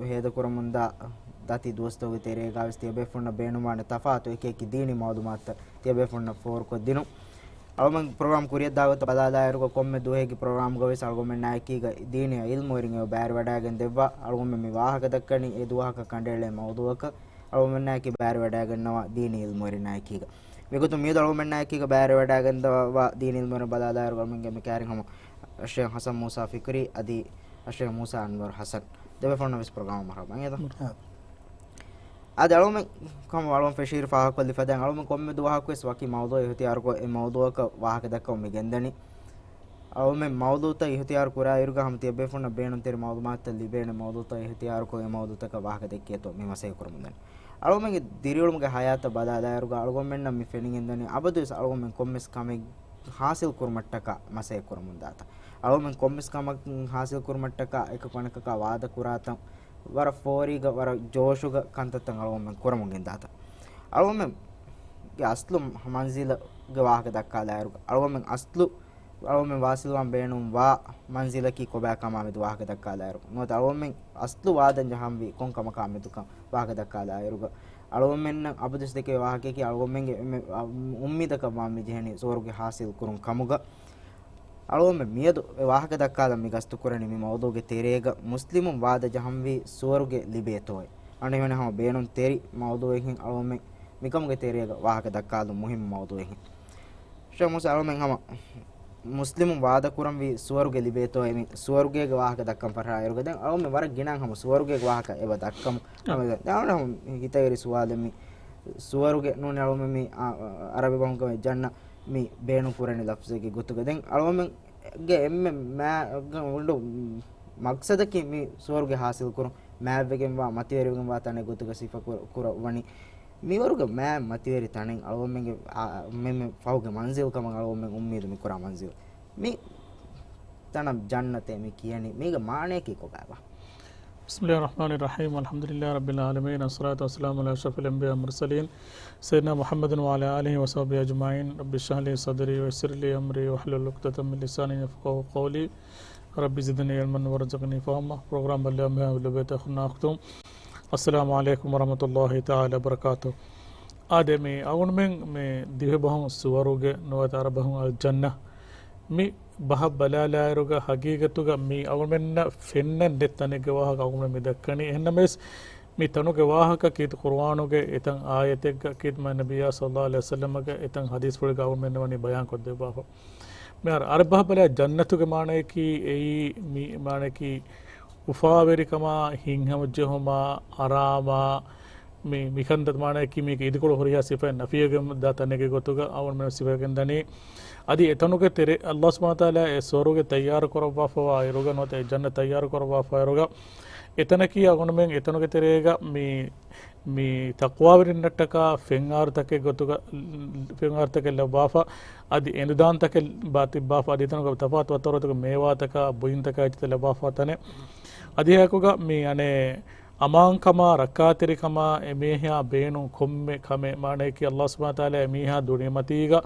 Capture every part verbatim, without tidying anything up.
ހޭދަކުރަމުންދާ ދަތި ދުވަސްތަކުގެ ތެރޭގަވެސް ތިޔަބޭފުޅުންނަށް ބޭނުންވާނެ ތަފާތު އެކި އެކި ދީނީ މައުލޫމާތުތައް ތިޔަބޭފުޅުންނަށް ފޯރުކޮށްދިނުން. އަޅުމެން ޕްރޮގްރާމް ކުރިއަށްދާ ގޮތަށް ބަލާލާއިރުގަ ކޮންމެ ދުވަހެއްގެ ޕްރޮގްރާމްގަވެސް އަޅުގަނޑުމެންނާއެކީގަ ދީނީ އިލްމުވެރިން އެބަ ބައިވެރިވަޑައިގެން ދެއްވާ. އަޅުގަނޑުމެން މި ވާހަކަ ދައްކަނީ އެ ދުވަހަކަށް ކަނޑައެޅޭ މައުޟޫއަކަށް އަޅުގަނޑުމެންނާއެކީ ބައިވެރިވަޑައިގަންނަވާ ދީނީ އިލްމުވެރިންނާއެކީގަ. މިގޮތުން މިއަދު އަޅުގަނޑުމެންނާއެކީގަ ބައިވެރިވަޑައިގެންދަވާ ދީނީ އިލްމުވެރިން ބަލާލާއިރު އަޅުގަނޑުމެންގެ މި ކައިރިން ހަމަ ޝޭޚް ޙަސަން މޫސާ ފިކްރީ އަދި ޝޭޚް މޫސާ އަންވަރު ޙަސަން ދެބޭފުޅުންނަށް ވެސް ޕްރޮގްރާމަށް މަރުޙަބާ. އާދެ އަޅުމެން ކަމަށް އަޅުމެން ފެށީރު ފާހަގަކޮށްލި ފަދައިން އަޅުމެން ކޮންމެ ދުވަހަކުވެސް ވަކި މައުޟޫއެއް އިހުތިޔާރުކޮށް އެ މައުޟޫއަކަށް ވާހަކަ ދައްކަމުން މި ގެންދަނީ. އަޅުމެން މައުޟޫތައް އިހުތިޔާރު ކުރާއިރުގަ ހަމަ ތިޔަބޭފުޅުންނަށް ބޭނުންތެރި މައުލޫމާތުތައް ލިބޭނެ މައުޟޫތައް އިހުތިޔާރުކޮށް އެ މައުޟޫތަކަށް ވާހަކަ ދެއްކޭތޯ މި މަސައްކަތް ކުރަމުންދަނީ. އަޅުމެންގެ ދިރިއުޅުމުގެ ހަޔާތަށް ބަލާލާއިރުގަ އަޅުގަނޑުމެންނަށް މި ފެނިގެންދަނީ އަބަދުވެސް އަޅުގަނޑުމެން ކޮންމެސް ކަމެއް ހާސިލް ކުރުމަށްޓަކާ މަސައްކަތް ކުރަމުންދާތަން. އަޅުގަނޑުމެން ކޮންމެސް ކަމެއް ހާސިލް ކުރުމަށްޓަކާ އެކަކު އަނެކަކާ ވާދަ ކުރާތަން ވަރަށް ފޯރީގަ ވަރަށް ޖޯޝުގަ ކަންތައްތައް އަޅުގަނޑުމެން ކުރަމުން ގެންދާތަން. އަޅުގަނޑުމެންގެ އަސްލު މަންޒިލުގެ ވާހަކަ ދައްކާލާއިރުގަ އަޅުގަނޑުމެން އަސްލު އަޅުގަނޑުމެން ވާސިލްވާން ބޭނުންވާ މަންޒިލަކީ ކޮބާ ކަމާ މެދު ވާހަކަ ދައްކާލާއިރު ނުވަތަ އަޅުގަނޑުމެން އަސްލު ވާދަން ޖަހަންވީ ކޮން ކަމަކާ މެދުކަން ވާހަކަ ދައްކާލާއިރުގަ އަޅުގަނޑުމެންނަށް އަބަދުވެސް ދެކޭ ވާހަކައަކީ އަޅުގަނޑުމެންގެ އެންމެ، އާ، އުއްމީދަކަށް ވާންވީ ޖެހެނީ ސުވަރުގެ ހާސިލް ކުރުން ކަމުގަ. އަޅުގަނޑުމެން މިއަދު އެ ވާހަކަ ދައްކާލަން މި ގަސްތު ކުރަނީ މި މައުޟޫގެ ތެރޭގަ މުސްލިމުން ވާދަ ޖަހަންވީ ސުވަރުގެ ލިބޭތޯއޭ. އަނެއް ހަމަ ބޭނުން ތެރި މައުޟޫއެއްހެން އަޅުގަނޑުމެން މިކަމުގެ ތެރޭގަ ވާހަކަ ދައްކާލުން މުހިއްމު މައުޟޫއެއްހެން. ޝޭޚް މޫސާ އަޅުމެން ހަމަ މުސްލިމުން ވާދަ ކުރަންވީ ސުވަރުގެ ލިބޭތޯއޭ މި ސުވަރުގޭގެ ވާހަކަ ދައްކަން ފަށާއިރުގަ ދެން އަޅުމެން ވަރަށް ގިނަ ހަމަ ސުވަރުގޭގެ ވާހަކަ އެބަ ދައްކަމު. އަ. ހަމަ ދެން އަޅުމެން ހަމަ ހިތަށް އެރި ސުވާލެއް މި ސުވަރުގެ ނޫނީ އަޅުމެން މި އަ، އަ، އަރަބި ބަހުން ކަމެއް ޖަންނަ މި ބޭނުން ކުރަނީ ލަފްޒެއްގެ ގޮތުގަ ދެން އަޅުމެންގެ އެންމެ މާ، ގަ، އުނޑު މަގްސަދަކީ މި ސުވަރުގެ ހާސިލް ކުރުން މާތްވެގެންވާ މަތިވެރިވެގެންވާ ތަނެއް ގޮތުގަ ސިފަ ކުރ، ކުރައްވަނީ. މިވަރުގެ މާތް މަތިވެރި ތަނެއް އަޅުގަނޑުމެންގެ، އާ، މެ، މެ ފަހުގެ މަންޒިލް ކަމަށް އަޅުގަނޑުމެން އުއްމީދު މި ކުރާ މަންޒިލް. މި ތަނަށް ޖަންނަތޭ މި ކިޔަނީ. މީގެ މާނަޔަކީ ކޮބާބާ؟ بسم الله الرحمن الرحيم. الحمد لله رب العالمين. الصلاة والسلام على أشرف الأنبياء والمرسلين سيدنا محمد وعلى آله وصحبه أجمعين. رب اشرح لي صدري ويسر لي أمري واحلل عقدة من لساني يفقهوا قولي. رب زدني علما وارزقني فهما. ޕްރޮގްރާމް ބައްލަވާ މިހާ ލޮބުވެތި އަޚުންނާ އުޚްތުން. އައްސަލާމު ޢަލައިކުމް ވަރަޙްމަތުﷲ ތަޢާލާ ވަބަރަކާތުހު. އާދެ، މި އަޅުގަނޑުމެން މި ދިވެހިބަހުން ސުވަރުގެ ނުވަތަ އަރަބި ބަހުން އަލްޖަންނަ މި ބަހަށް ބަލާލާއިރުގަ ހަގީގަތުގަ މި އަޅުގަނޑުމެންނަށް ފެންނަން ނެތް ތަނެއްގެ ވާހަކަ އަޅުގަނޑުމެން މި ދައްކަނީ. އެހެންނަމަވެސް، މި ތަނުގެ ވާހަކަ ކީރިތި ޤުރުއާނުގެ އެތައް އާޔަތެއްގަ ކީރިތި މާތް ނަބިއްޔާ ޞައްލައްލާހު ޢަލައިހި ވަސައްލަމަގެ އެތައް ޙަދީޘްފުޅެއްގަ އަޅުގަނޑުމެންނަށް ވަނީ ބަޔާންކޮށްދެއްވާފަ. މިހާރު އަރަބި ބަހަށް ބަލާ ޖަންނަތުގެ މާނަޔަކީ އެއީ މި މާނަޔަކީ އުފާވެރިކަމާ، ހިތްހަމަޖެހުމާ، އަރާމާ، މި، މިކަންތައް މާނަޔަކީ މީގެ އިދިކޮޅު ހުރިހާ ސިފައެއް ނަފީވެގެން ދާ ތަނެއްގެ ގޮތުގަ އަޅުގަނޑުމެން ސިފަވެގެން ދަނީ. އަދި އެތަނުގެ ތެރޭ، ﷲ ސުބްޙާނަހޫ ވަތަޢާލާ އެ ސުވަރުގެ ތައްޔާރު ކުރައްވާފަވާ އިރުގަ ނުވަތަ އެ ޖަންނަތް ތައްޔާރު ކުރައްވާފަ އިރުގަ، އެތަނަކީ އަޅުގަނޑުމެން އެތަނުގެ ތެރޭގަ މި، މި ތަޤްވާވެރިންނަށްޓަކާ ފެންއާރުތަކެއް ގޮތުގަ، ފެންއާރުތަކެއް ލައްވާފަ، އަދި އެނދުދާންތަކެއް ބާ ތިއްބާފަ، އަދި އެތަނުގަ ތަފާތު ވައްތަރުތަކުގެ މޭވާތަކާ، ބުއިންތަކާ އެއްޗިތައް ލައްވާފަ ތަނެއް. އަދި އެހާއެކުގަ މި އަނެއް އަމާންކަމާ، ރައްކާތެރިކަމާ، އެމީހާ ބޭނުން ކޮންމެ ކަމެއް، މާނަޔަކީ ﷲ ސުބްޙާނަހޫ ވަތަޢާލާ އެމީހާ ދުނިޔެމަތީގަ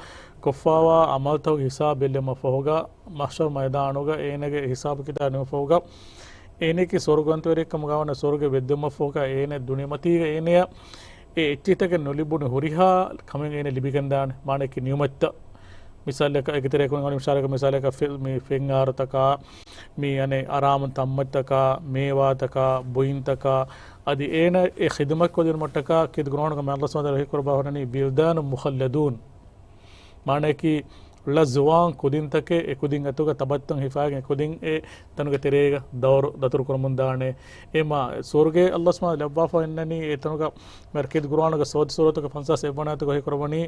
ކޮށްފާވާ ޢަމަލުތަކުގެ ހިސާބު ބެއްލެވުމަށްފަހުގަ، މަޙްޝަރު މައިދާނުގަ އޭނަގެ ހިސާބު ކިތާބު ނިމުމަށްފަހުގަ، އޭނައަކީ ސުވަރުގަވަންތަވެރިއެއްކަމުގަ ވަންޏާ ސުވަރުގެ ވެއްދެވުމަށްފަހުގަ އޭނަ ދުނިޔެމަތީގަ އޭނަޔަށް އެ އެއްޗިތަކެއް ނުލިބުނު ހުރިހާ ކަމެއް އޭނަ ލިބިގެންދާނެ، މާނަޔަކީ ނިޢުމަތްތައް. މިސާލަކަށް، އޭގެ ތެރޭ ކުރިން އަޅުގަނޑު މިސާލަކަށް، މިސާލަކަށް ފެ، މި ފެންއާރުތަކާ، މި އަނެއް އަރާމު ތަންމަތިތަކާ، މޭވާތަކާ، ބުއިންތަކާ، އަދި އޭނަ އެ ޚިދުމަތް ކޮށްދިނުމަށްޓަކާ ކީރިތި ޤުރުއާނުގަ މާތް ﷲ ސުބްޙާނަހޫ ވަތަޢާލާ ވަޙީ ކުރައްވާ ހުންނަނީ ވިލްދާނު މުޚައްލަދޫން. މާނަޔަކީ، ޅަ ޒުވާން ކުދިންތަކެއް އެ ކުދިން އަތުގަ ތަބައްތަން ހިފާގެން އެ ކުދިން އެ ތަނުގެ ތެރޭގަ ދައުރު ދަތުރު ކުރަމުންދާނެ. އެ މާ ސުވަރުގޭ ﷲ ސުބްޙާނަހޫ ލައްވާފަ އިންނަނީ އެ ތަނުގަ މާނަޔަކީ ޤުރުއާނުގަ ޞައްދު ސޫރަތުގެ ފަންސާސް އެއްވަނަ އާޔަތުގަ ވަޙީ ކުރައްވަނީ،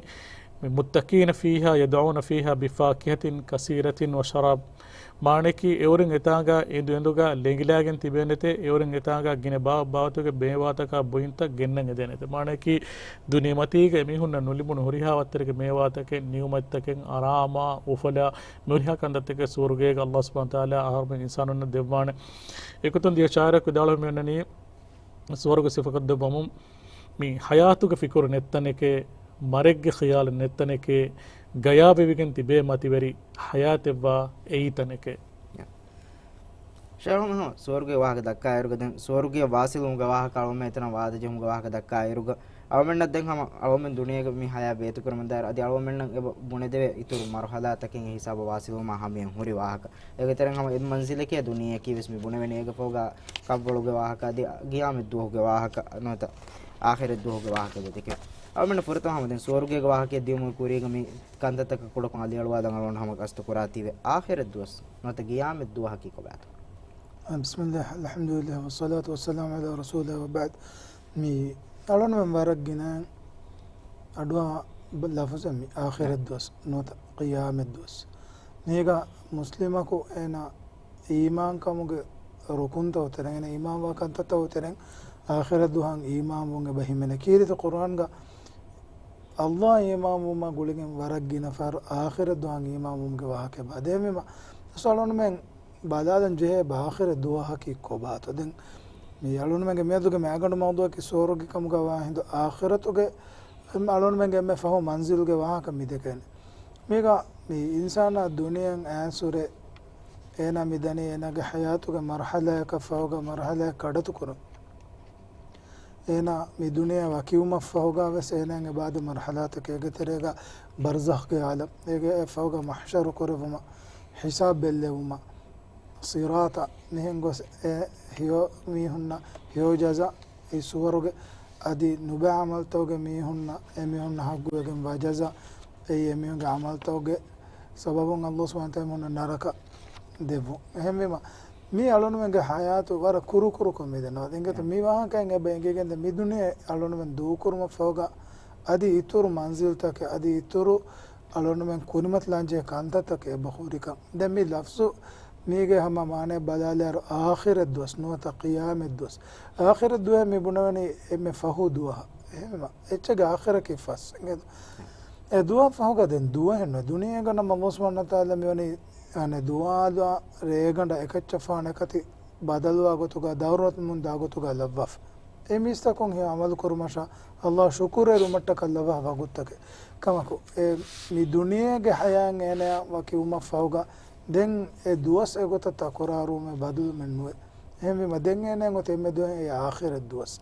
މި، متكئين فيها يدعون فيها بفاكهة كثيرة وشراب. މާނަޔަކީ އެއުރެން އެތާނގަ އެނދު އެނދުގަ ލެނގިލާގެން ތިބޭނެތެ، އެއުރެން އެތާނގަ ގިނަ ބާ، ބާވަތުގެ މޭވާތަކާ ބުއިންތައް ގެންނަން އެދޭނެތެ. މާނަޔަކީ ދުނިޔެމަތީގަ އެމީހުންނަށް ނުލިބުނު ހުރިހާ ވައްތަރެއްގެ މޭވާތަކެއް، ނިޢުމަތްތަކެއް، އަރާމާ، އުފަލާ، މި ހުރިހާ ކަންތައްތަކެއް ސުވަރުގޭގަ ﷲ ސުބްޙާނަހޫ ވަތަޢާލާ އަހަރުމެން އިންސާނުންނަށް ދެއްވާނެ. އެގޮތުން ދިޔަ ޝާއިރަކު ވިދާޅުވެމި އޮންނަނީ، ސުވަރުގެ ސިފަކޮށްދެއްވަމުން، މި ޙަޔާތުގެ ފިކުރު ނެތް ތަނެކޭ، މަރެއްގެ ޚިޔާލު ނެތް ތަނެކޭ، ގަޔާވެވިގެން ތިބޭ މަތިވެރި ޙަޔާތެއްވާ އެއީ ތަނެކޭ. ޝައިޚު ހަމަ ސުވަރުގެ ވާހަކަ ދައްކާއިރުގަ ދެން ސުވަރުގެ ވާސިލުވުމުގެ ވާހަކަ އަޅުމެން އެތަނަށް ވާދަ ޖެހުމުގެ ވާހަކަ ދައްކާއިރުގަ އަޅުމެންނަށް ދެން ހަމަ އަޅުމެން ދުނިޔޭގަ މި ހަޔާތް ބޭތުކުރަމުންދާއިރު އަދި އަޅުމެންނަށް އެބަ ބުނެދެވޭ އިތުރު މަރުހަލާތަކެއް އެ ހިސާބަށް ވާސިލުވުމަށް ހަމަޔަށް ހުރި ވާހަކަ. އޭގެ ތެރެއިން ހަމަ އެއް މަންޒިލަކީ ދުނިޔެއަކީ ވެސް މި ބުނެވެނީ އޭގެ ފަހުގަ ކަށްވަޅުގެ ވާހަކަ އަދި ގިޔާމަތް ދުވަހުގެ ވާހަކަ ނުވަތަ އާޚިރަތް ދުވަހުގެ ވާހަކަ ދެތިކެ. އަޅުމެންނަށް ފުރަތަމަ ހަމަ ދެން ސުވަރުގޭގެ ވާހަކަ ދިޔުމުގެ ކުރީގަ މި ކަންތައްތަކަށް ކުޑަކޮށް އަލިއަޅުވާލަން އަޅުގަނޑު ހަމަ ގަސްތު ކުރާތީވެ. އާޚިރަތް ދުވަސް ނުވަތަ ގިޔާމަތް ދުވަހަކީ ކޮބާތޯ؟ ބިސްމިއްލާހި، އަލްޙަމްދުލިއްލާހި، ވައްޞަލާތު ވައްސަލާމު ޢަލާ ރަސޫލިއްލާހި ވަބަޢްދު. މި އަޅުންމެން ވަރަށް ގިނަ އަޑުއަހާ ލަފުޒެއް މި އާޚިރަތް ދުވަސް ނުވަތަ ޤިޔާމަތް ދުވަސް. މީގަ މުސްލިމަކު އޭނާ އީމާންކަމުގެ ރުކުންތައް ތެރެއިން، އީމާންވާ ކަންތައްތައް ތެރެއިން އާޚިރަތް ދުވަހަށް އީމާންވުމުގެ ބަ ހިމެނޭ. ކީރިތި ޤުރްއާންގަ ﷲ އަށް އީމާންވުމާ ގުޅިގެން ވަރަށް ގިނަ ފަހަރު އާޚިރަތް ދުވަހަށް އީމާންވުމުގެ ވާހަކަ ބާ. ދެންމެ އަސް އަޅުންމެން ބަލާލަން ޖެހޭ އާޚިރަތް ދުވަހަކީ ކޮބާތޯ؟ ދެން މި އަޅުންމެންގެ މިއަދުގެ މައިގަނޑު މައުޟޫޢަކީ ސުވަރުގެ ކަމުގަ ވާ ހިނދު އާޚިރަތުގެ އަޅުންމެންގެ އެންމެ ފަހު މަންޒިލްގެ ވާހަކަ މި ދެކެން. މީގަ މި އިންސާނާ ދުނިޔެއަށް އައިސުރެ އޭނާ މި ދަނީ އޭނާގެ ޙަޔާތުގެ މަރުޙަލާއަކަށް ފަހުގަ މަރުޙަލާއެއް ކަޑައްތު ކުރަން. އޭނާ މި ދުނިޔެ ވަކިވުމަށްފަހުގަ ވެސް އޭނާގެ ބާދަ މަރުޙަލާތަކެއް އޭގެ ތެރޭގަ ބަރްޒަޚްގެ ޢާލަމް އޭގެ ފަހުގަ މަޙްޝަރު ކުރެވުމަށް ހިސާބް ބެއްލެވުމަށް ޞިރާޠަށް މިހެން ގޮސް އެ ހެޔޮ މީހުންނަށް ހެޔޮ ޖަޒާ އެ ސުވަރުގެ އަދި ނުބައި ޢަމަލްތަކުގެ މީހުންނަށް އެ މީހުންނަށް ޙައްޤުވެގެންވާ ޖަޒާ އެއީ އެ މީހުންގެ ޢަމަލްތަކުގެ ސަބަބުން ﷲ ސުބްޙާނަހޫ ވަތަޢާލާ އެމީހުންނަށް ނަރަކަ ދެއްވުން. އެހެންވީމަ މި އަޅުންމެންގެ ޙަޔާތު ވަރަށް ކުރުކުރުކޮށް މިދެންނެވި. އިނގޭތޯ މި ވާހަކައިން އެބަ އެނގިގެންދޭ މި ދުނިޔެ އަޅުންމެން ދޫކުރުމަށްފަހުގަ އަދި އިތުރު މަންޒިލްތަކެއް އަދި އިތުރު އަޅުންމެން ކުރިމަތިލާންޖެހޭ ކަންތައްތަކެއް އެބަ ހުރިކަން. ދެން މި ލަފްޒު މީގެ ހަމަ މާނައެއް ބަލާލިއިރު އާޚިރަތް ދުވަސް ނުވަތަ ޤިޔާމަތް ދުވަސް. އާޚިރަތް ދުވަހެއް މި ބުނެވެނީ އެންމެ ފަހު ދުވަހަށް. އެހެންވީމަ އެއްޗެއްގެ އާޚިރަކީ ފަސް. އެ ދުވަހަށް ފަހުގަ ދެން ދުވަހެއް ނުވޭ. ދުނިޔޭގަ ނަމަ ﷲ ސުބްޙާނަހޫ ވަތަޢާލާ މިވަނީ އަނެއް ދުވާލު ރޭގަނޑަށް އެކައްޗަށް ފާނަ އެކަތި ބަދަލުވާ ގޮތުގަ ދައުރަތުމުން ދާ ގޮތުގަ ލައްވާފަ. އެ މީސްތަކުން ހެޔޮ ޢަމަލު ކުރުމަށާ ﷲ ޝުކުރު އެރުމަށްޓަކައި ލައްވާ ވަގުތުތަކެއް. ކަމަކު، އެ މި ދުނިޔޭގެ ޙަޔާތް އޭނަޔާ ވަކިވުމަށްފަހުގަ ދެން އެ ދުވަސް އެގޮތަށް ތަކުރާރުވުމެއް ބަދަލުމެއް ނުވޭ. އެހެންވީމަ ދެން އޭނައަށް އޮތީ އެންމެ ދުވަހެއް އެ އާޚިރަތް ދުވަސް.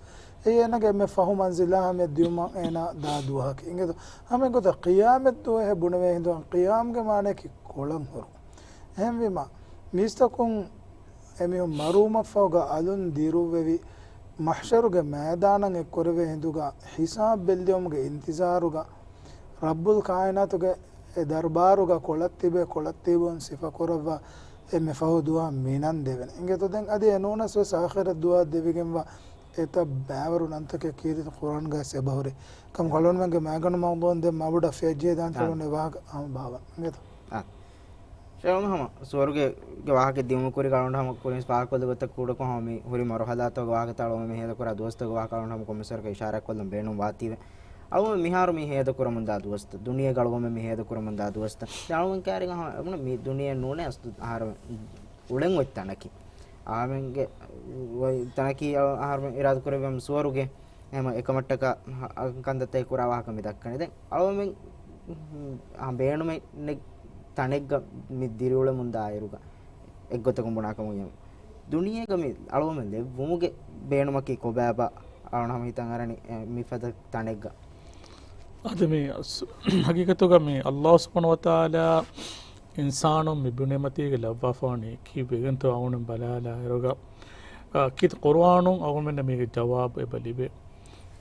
އެއީ އޭނަގެ އެންމެ ފަހު މަންޒިލާ ހަމަޔަށް ދިޔުމަށް އޭނަ ދާ ދުވަހަކީ. އިނގޭތޯ ހަމަ އެގޮތަށް ޤިޔާމަތް ދުވަހެއް ބުނެވޭ ހިނދު ޤިޔާމްގެ މާނަޔަކީ ކޮޅަށް ހުރުން. އެހެންވީމަ މީސްތަކުން އެމީހުން މަރުވުމަށްފަހުގަ އަލުން ދިރުއްވެވި، މަޙްޝަރުގެ މައިދާނަށް އެއްކުރެވޭ ހިނދުގަ ހިސާބް ބެއްލެވުމުގެ އިންތިޒާރުގަ، ރައްބުލް ކާއިނާތުގެ އެ ދަރުބާރުގަ ކޮޅަށް ތިބޭ ކޮޅަށް ތިބުން ސިފަކުރައްވާ އެންމެ ފަހު ދުވަހަށް މިނަން ދެވެން. އިނގޭތޯ ދެން އަދި އެ ނޫނަސް ވެސް އާޚިރަތް ދުވަހަށް ދެވިގެންވާ އެތައް ބައިވަރު ނަންތަކެއް ކީރިތި ޤުރްއާންގަ ވެސް އެބަހުރި. ކަމަކު އަޅުންމެންގެ މައިގަނޑު މައުޟޫޢުން ދެން މަބޮޑަށް ފެއްޖެހިދާނެތޯ އަޅުން އެ ވާހަކަ ހަމަ ބާވަން. އިނގޭތޯ؟ ޝައިޚު ހަމަ ސުވަރުގޭގެ ވާހަކަ ދިޔުމުގެ ކުރީގަ އަޅުން ހަމަ ކުރިން ފާހަގަކޮށްލި ގޮތަށް ކުޑަކޮށް ހަމަ މި ހުރި މަރުހަލާތަކުގެ ވާހަކަތައް އަޅުން މި ހޭދަކުރާ ދުވަސްތަކުގެ ވާހަކަ އަޅުން ހަމަ ކޮންމެސްވަރަކަށް އިޝާރާތްކޮށްލަން ބޭނުން ވާތީވެ. އަޅުން މިހާރު މި ހޭދަކުރަމުންދާ ދުވަސްތައް، ދުނިޔޭގަ އަޅުން މި ހޭދަކުރަމުންދާ ދުވަސްތައް. ދެން އަޅުން ކައިރިގަ ހަމަ މި ދުނިޔެ ނޫނޭ އަސްލު އަހަރެމެން އުޅެން އޮތް ތަނަކީ. އަހަރެމެންގެ އޮތް ތަނަކީ އަހަރެމެން އިރާދަކުރެއްވީ ހަމަ ސުވަރުގެ. އެހެންވީމަ އެކަމަށްޓަކާ ކަންތައްތައް ކުރާ ވާހަކަ މި ދައްކަނީ. ދެން އަޅުމެން ބޭނުމެއް ނެތް ތަނެއްގަ މި ދިރިއުޅެމުން ދާއިރުގަ އެއްގޮތަކުން ބުނާކަމުގަ ދުނިޔޭގަ މި އަޅުމެން ލެއްވުމުގެ ބޭނުމަކީ ކޮބާބާ އަޅުން ހަމަ ހިތަށް އަރަނީ މިފަދަ ތަނެއްގަ. އަދި މި ހަގީގަތުގަ މި ﷲ ސުބްޙާނަހޫ ވަތަޢާލާ އިންސާނުން މި ބުނެމަތީގަ ލައްވާފަވަނީ ކީއްވެގެންތޯ އަޅުން ބަލާލާއިރުގަ، އާ، ކީރިތި ޤުރުއާނުން އަޅުމެންނަށް މީގެ ޖަވާބު އެބަ ލިބޭ.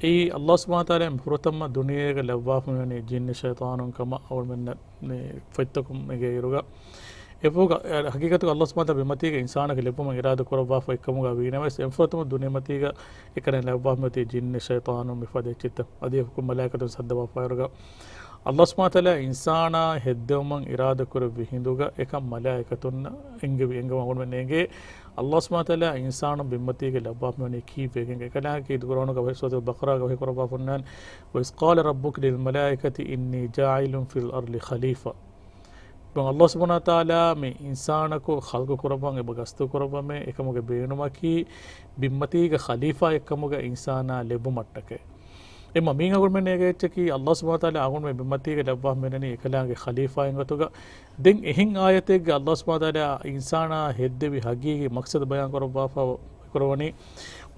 އެއީ ﷲ ސުބްޙާނަހޫ ވަތަޢާލާ ފުރަތަމަ ދުނިޔޭގަ ލައްވާފަ މިވަނީ ޖިންނި ޝައިޠާނުން ކަމަށް އަޅުމެންނަށް މި ފޮތްތަކުން އެނގޭއިރުގަ. އެފަހުގަ، އެ، ހަގީގަތުގަ ﷲ ސުބްޙާނަހޫ ވަތަޢާލާ ބިންމަތީގަ އިންސާނަކަށް ލެއްވުމަށް އިރާދަ ކުރައްވާފަ އޮތްކަމުގަ ވީނަމަވެސް، އެންފުރަތަމަ ދުނިޔެމަތީގަ އެކަނި ލައްވާފަ މިއޮތީ ޖިންނި ޝައިޠާނުން މިފަދަ އެއްޗިތައް. އަދި އެކަމަކު މަލާއިކަތުން ސައްދަވާފައިރުގަ ﷲ ސުބްޙާނަހޫ ވަތަޢާލާ އިންސާނާ ހެއްދެވުމަށް އިރާދަކުރެއްވި ހިނދުގަ އެކަން މަލާއިކަތުންނަށް އެންގެވި އެންގެވުން އަޅުމެން އެނގޭ. ﷲ ސުބްޙާނަހޫ ވަތަޢާލާ އިންސާނުން ބިންމަތީގަ ލައްވާފަ މިވަނީ ކީއްވެގެން؟ އެކަލާނގެ ދުރާނުގަ ސޫރަތުލް ބަޤަރާގަ ވަޙީ ކުރައްވާފަ އޮންނާނެ، وَإِذْ قَالَ رَبُّكَ لِلْمَلَائِكَةِ إِنِّي جَاعِلٌ فِي الْأَرْضِ خَلِيفَةً. ދެން ﷲ ސުބްޙާނަހޫ ވަތަޢާލާ މި އިންސާނަކު ޚަލްޤު ކުރައްވަން އެބަ ގަސްތު ކުރައްވަމޭ، އެކަމުގެ ބޭނުމަކީ ބިންމަތީގަ ޚަލީފާއެއްކަމުގަ އިންސާނާ ލެއްވުމަށްޓަކައި. އެމަ މީ އަގުންމެން އޭގެ އެއްޗަކީ އައްލާހު ސުބްޙާނަހު ވަތަޢާލާ އަގުންމެ މި މަތީގެ ލައްވާފަ މިއޮންނަނީ އެކަލާނގެ ޚަލީފާއިން ގޮތުގަ. ދެން އެހެން އާޔަތެއްގެ އައްލާހު ސުބްޙާނަހު ވަތަޢާލާ އިންސާނާ ހެއްދެވި ހަގީގީ މަޤްޞަދު ބަޔާން ކުރައްވާފަ ކުރައްވަނީ،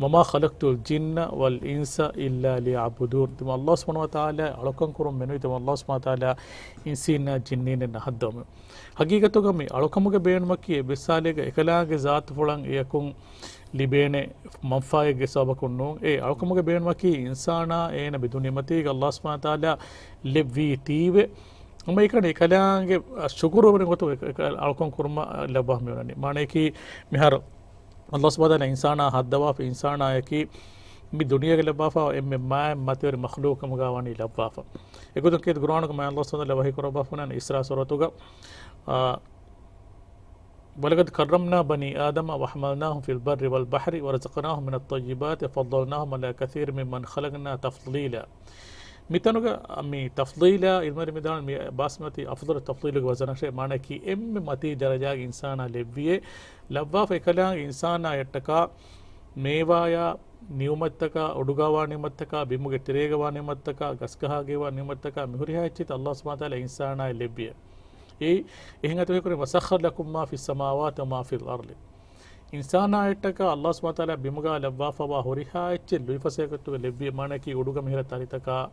"وما خلقت الجن والإنس إلا ليعبدون." ތިމަ އައްލާހު ސުބްޙާނަހު ވަތަޢާލާ އަޅުކަން ކުރުން މެނުވީ ތިމަ އައްލާހު ސުބްޙާނަހު ވަތަޢާލާ އިންސީންނާ ޖިންނީންނެއް ނަހައްދަވަމެވެ. ހަގީގަތުގަ މި އަޅުކަމުގެ ބޭނުމަކީ އެއްވެސް ހާލެއްގަ އެކަލާނގެ ޒާތުފުޅަށް އެއަކުން ލިބޭނެ މަންފާއެއްގެ ސަބަބަކުން ނޫން. އެ އަޅުކަމުގެ ބޭނުމަކީ އިންސާނާ އޭނަ މި ދުނިޔެމަތީގަ އައްލާހު ސުބްޙާނަހު ވަތަޢާލާ ލެއްވީތީވެ. ހަމައެކަނި އެކަލާނގެ ޝުކުރުވެރި ގޮތުގަ އެ، އެ، އަޅުކަން ކުރުމަށް ލައްވާފަ މިއޮންނަނީ. މާނަޔަކީ މިހާރު އައްލާހު ސުބްޙާނަހު ވަތަޢާލާ އިންސާނާ ހައްދަވާފަ، އިންސާނާއަކީ މި ދުނިޔޭގަ ލައްވާފަ އެންމެ މާތް މަތިވެރި މަޚްލޫޤު ކަމުގަ ވަނީ ލައްވާފަ. އެގޮތުން ކީރިތި ޤުރްއާނުގަ މާތް އައްލާހު ސުބްޙާނަހު ވަތަޢާލާ ވަޙީ ކުރައްވާފަ ވަނީ އިސްރާ ސޫރަތުގަ، އާ، "ولقد كرمنا بني آدم وحملناهم في البر والبحر ورزقناهم من الطيبات وفضلناهم على كثير ممن خلقنا تفضيلا." މިތަނުގަ މި ތަފްޟީލާ ޢިލްމުވެރިން މިދާން މި ބާސްމަތީ އަފްޟަލު ތަފްޟީލުގެ ވަޒަނަށޭ، މާނައަކީ އެންމެ މަތީ ދަރަޖާގެ އިންސާނާ ލެއްވިއޭ، ލައްވާފަ އެކަލާނގެ އިންސާނާ އެއްޓަކާ މޭވާޔާ ނިޢުމަތްތަކާ، އުޑުގަވާ ނިޢުމަތްތަކާ، ބިމުގެ ތެރޭގަވާ ނިޢުމަތްތަކާ، ގަސްގަހާގެވާ ނިޢުމަތްތަކާ، މިހުރިހާ އެއްޗެއް އައްލާހު ސުބްޙާނަހު ވަތަޢާލާ އިންސާނާއަށް ލެއްވިއޭ. އެއީ، އެހެން އަތޮޅު ކުރިން، "وسخر لكم ما في السماوات وما في الأرض." އިންސާނާއަށްޓަކާ އައްލާހު ސުބްޙާނަހު ވަތަޢާލާ ބިމުގަ ލައްވާފަވާ ހުރިހާ އެއްޗެއް ލުއިފަސޭހަކޮށް ލެއްވި، މާނައަކީ އުޑުގަ މިހިރަ ތަރިތަކާ،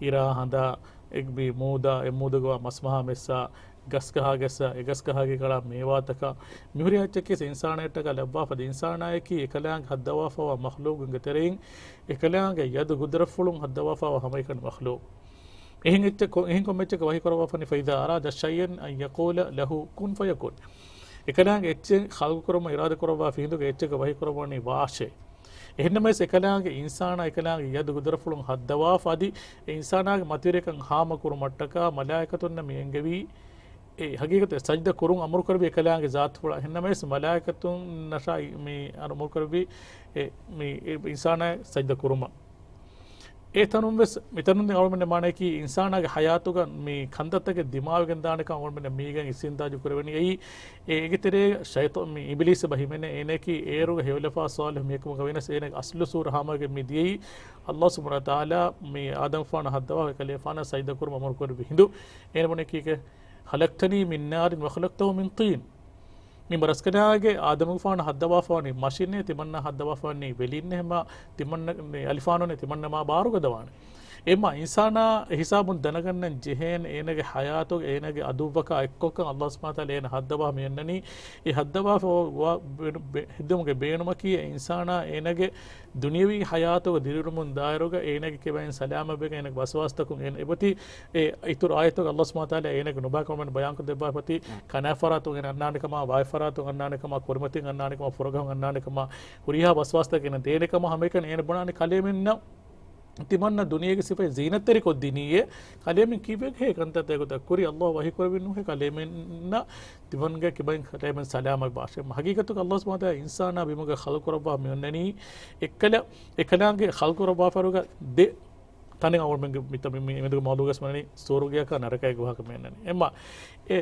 އިރާ ހަނދާ، އެ މި މޫދާ، އެ މޫދުގަ މަސްމަހާ މެއްސާ، ގަސްގަހާގެއްސާ، އެ ގަސްގަހާގެ ކަޅާ މޭވާތަކާ، މިހުރިހާ އެއްޗެއް ކީސް އިންސާނާއަށްޓަކާ ލައްވާފަ ދޭ އިންސާނާއަކީ އެކަލާނގެ ހައްދަވާފަވާ މަޚްލޫޤުންގެ ތެރެއިން އެކަލާނގެ ޔަދު ގުދުރަތްފުޅުން ހައްދަވާފަވާ ހަމައެކަނި މަޚްލޫޤު. އެހެން އެއްޗެއް ކޮ-، އެހެން ކޮންމެ އެއްޗެއްގެ ވަޙީ ކުރައްވާފަނީ، "فإذا أراد شيئا أن يقول له كن فيكون." އެކަލާނގެ އެއްޗެއް ޚަލްޤު ކުރުމަށް އިރާދަ ކުރައްވާ ފިހިނދުގެ އެއްޗެއްގެ ވަޙީ ކުރައްވަނީ ވާށޭ. އެހެންނަމަވެސް އެކަލާނގެ އިންސާނާ އެކަލާނގެ ޔަދު ގުދުރަތްފުޅުން ހައްދަވާފަ އަދި އެ އިންސާނާގެ މަތިވެރިކަން ހާމަ ކުރުމަށްޓަކާ މަލާއިކަތުންނަށް މި އެންގެވީ، އެ ހަގީގަތުގަ ސަޖްދަ ކުރުން އަމުރު ކުރެއްވި އެކަލާނގެ ޒާތުފުޅަށް. އެހެންނަމަވެސް މަލާއިކަތުންނަށާ މި އަމުރު ކުރެއްވީ އެ، މި އިންސާނާ ސަޖްދަ ކުރުމަށް. އެ ތަނުން ވެސް، މިތަނުން އަޅުމެން މާނައަކީ އިންސާނާގެ ޙަޔާތުގަ މި ކަންތައްތަކެއް ދިމާވެގެން ދާނެކަން އަޅުމެން މީގެން އިސްތިންތާޖު ކުރެވެނީ. އެއީ، އެ، އޭގެ ތެރޭ ޝައިޠާ-، މި އިބިލީސް ބަހިމެނެ އޭނައަކީ އޭރުގެ ހެޔޮލަފާ ޞާލިޙު މީހަކުމުގަ ވިޔަސް އޭނަގެ އަސްލު ސޫރަ ހާމަވެގެން މި ދިޔައީ އައްލާހު ސުބްޙާނަހު ވަތަޢާލާ މި އާދަމްފާނަށް ހައްދަވާ އެކަލޭފާނަށް ސަޖްދަ ކުރުމަށް އަމުރު ކުރެއްވި ހިނދު އޭނަ ބުނެކީކޭ، "خلقتني من نار وخلقته من طين." މި މަރަސްކަލާގެ އާދަމުގެފާނަށް ހައްދަވާފަވަނީ މަށިންނޭ، ތިމަންނަ ހައްދަވާފަވަނީ ވެލިންނޭ، ހަމަ ތިމަންނަ މި އަލިފާނުނޭ، ތިމަންނަ މާ ބާރުގަދަވާނެ. އެމަ އިންސާނާ އެ ހިސާބުން ދަނަގަންނަން ޖެހޭނެ، އޭނަގެ ޙަޔާތުގެ އޭނަގެ އަދުއްވަކާ އެއްކޮށްކަން އައްލާހު ސުބްޙާނަހު ވަތަޢާލާ އޭނަ ހައްދަވާ މިއަންނަނީ. އެ ހައްދަވާފަ ވަ-، ވަ-، ބެ-، ހެއްދުމުގެ ބޭނުމަކީ އެ އިންސާނާ އޭނަގެ ދުނިޔަވީ ޙަޔާތުގަ ދިރިއުޅުމުން ދާއިރުގަ އޭނަގެ ކިބައިން ސަލާމަތްވެގެން އޭނަގެ ވަސްވާސްތަކުން އޭނަ އެބަތި އެ އިތުރު އާޔަތުގަ އައްލާހު ސުބްޙާނަހު ވަތަޢާލާ އޭނަގެ ނުބައިކަމުން ބަޔާންކޮށްދެއްވާފަތި، ކަނާ ފަރާތުން އޭނަ އަންނާނެކަމާ، ވާތް ފަރާތުން އަންނާނެކަމާ، ކުރިމަތިން އަންނާނެކަމާ، ފުރަގަހުން އަންނާނެކަމާ، ހުރިހާ ވަސްވާސްތަކެއް އޭނަ ދޭނެކަމާ ހަމައެކަނި އޭނަ ބުނާނެ ކަލޭމެންނަށް ތިމަންނަ ދުނިޔޭގެ ސިފައެއް ޒީނަތްތެރިކޮށްދިނީއޭ. ކަލޭމެން ކީއްވެގެ ކަންތައްތައް ގޮތަށް ކުރީ؟ އައްލާހު ވަޙީ ކުރެއްވިންނޫހޭ ކަލޭމެންނަށް ތިމަންގެ ކިބައިން ކަލޭމެން ސަލާމަތްވާށޭ. ހަގީގަތުގަ އައްލާހު ސުބްޙާނަހު ވަތަޢާލާ އިންސާނާ ބިމުގަ ޚަލްޤު ކުރައްވާ މިއޮންނަނީ އެއްކަލަ-، އެކަލާނގެ ޚަލްޤު ކުރައްވާފަރުގަ ދެ ތަނެއް އަޅުމެންގެ މިތަ-، މި-، މި-، މިއަދުގެ މައުޟޫގަސް ވަނީ ސުވަރުގެއަކާ ނަރަކަޔަކު ވާހަކަ މިއަންނަނީ. އެމަ އެ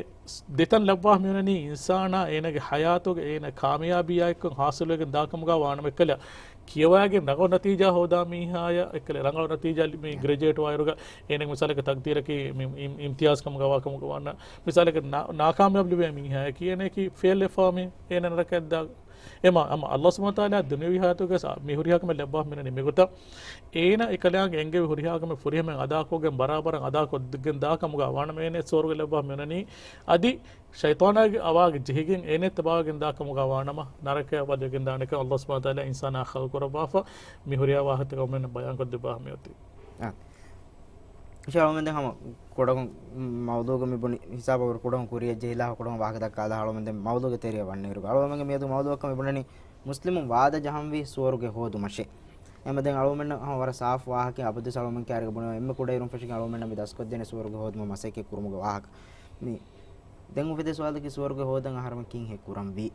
ދެތަން ލައްވާ މިއަންނަނީ އިންސާނާ އޭނަގެ ޙަޔާތުގެ އޭނަ ކާމިޔާބީއާއެއްކޮށް ޙާޞިލުވެގެން ދާކަމުގަ ވާނަމަ އެއްކަލަ ކިޔަވައިގެން ރަނގަޅު ނަތީޖާ ހޯދާ މީހާޔަށް އެއްކަލަ ރަނގަޅު ނަތީޖާ މި ގްރެޖުއޭޓް ވާއިރުގަ އޭނަގެ މިސާލަކަށް ތަޤްދީރަކީ މި އިމް-، އިމްތިޔާޒް ކަމުގަ ވާކަމުގަ ވާނަ މިސާލަކަށް ނާ-، ނާކާމިޔާބު ލިބޭ މީހާޔަކީ އޭނައަކީ ފެއިލް ވެފާ މީ އޭނަ ނަރަކައަށް ދާ އެމަ، އަމަ އައްލާހު ސުބްޙާނަހު ވަތަޢާލާ ދުނިޔަވީ ޙަޔާތުގަ ސާ-، މި ހުރިހާ ކަމެއް ލައްވާ މިއަންނަނީ މިގޮތަށް. އޭނަ އެކަލާނގެ އެންގެވި ހުރިހާ ކަމެއް ފުރިހަމައިން އަދާކޮށްގެން ބަރާބަރަށް އަދާކޮށްގެން ދާ ކަމުގަ ވާނަމަ އޭނަ ސުވަރުގެ ލައްވާ މިއަންނަނީ. އަދި ޝައިޠާނާގެ އަވާގެ ޖެހިގެން އޭނަ ތަބާވެގެން ދާ ކަމުގަ ވާނަމަ ނަރަކަޔަށް ވަދެގެން ދާނެކަން އައްލާހު ސުބްޙާނަހު ވަތަޢާލާ އިންސާނާ ޚަލްޤު ކުރައްވާފަ މި ހުރިހާ ވާހަކަތަކަށް އަޅުމެންނަށް ބަޔާންކޮށްދެއްވާ މިއޮތީ. އާ. އިންޝާﷲ އަޅުމެން ދެން ހަމަ ކުޑަކޮށް މައުޟޫގަ މި ބުނި ހިސާބަށް ކުޑަކޮށް ކުރިއަށް ޖެހިލާ ކުޑަކޮށް ވާހަކަ ދައްކާލާ އަޅުމެން ދެން މައުޟޫގެ ތެރެއަށް ވަންނައިރުގަ އަޅުމެންގެ މިއަދު މައުޟޫއަކަށް މި ބުނަނީ މުސްލިމުން ވާދަ ޖަހަންވީ ސުވަރުގެ ހޯދުމަށޭ. އެމަ ދެން އަޅުމެންނަށް ހަމަ ވަރަށް ސާފު ވާހަކައެއް އަބަދުވެސް އަޅުމެން ކައިރިގަ ބުނެވޭ އެންމެ ކުޑައިރުން ފެށިގެން އަޅުމެންނަށް މި ދަސްކޮށްދޭނެ ސުވަރުގެ ހޯދުމަށް މަސައްކަތް ކުރުމުގެ ވާހަކަ. މި ދެން އުފެދޭ ސުވާލަކީ ސުވަރުގެ ހޯދަން އަހަރެމެން ކިހިނެއް ކުރަންވީ؟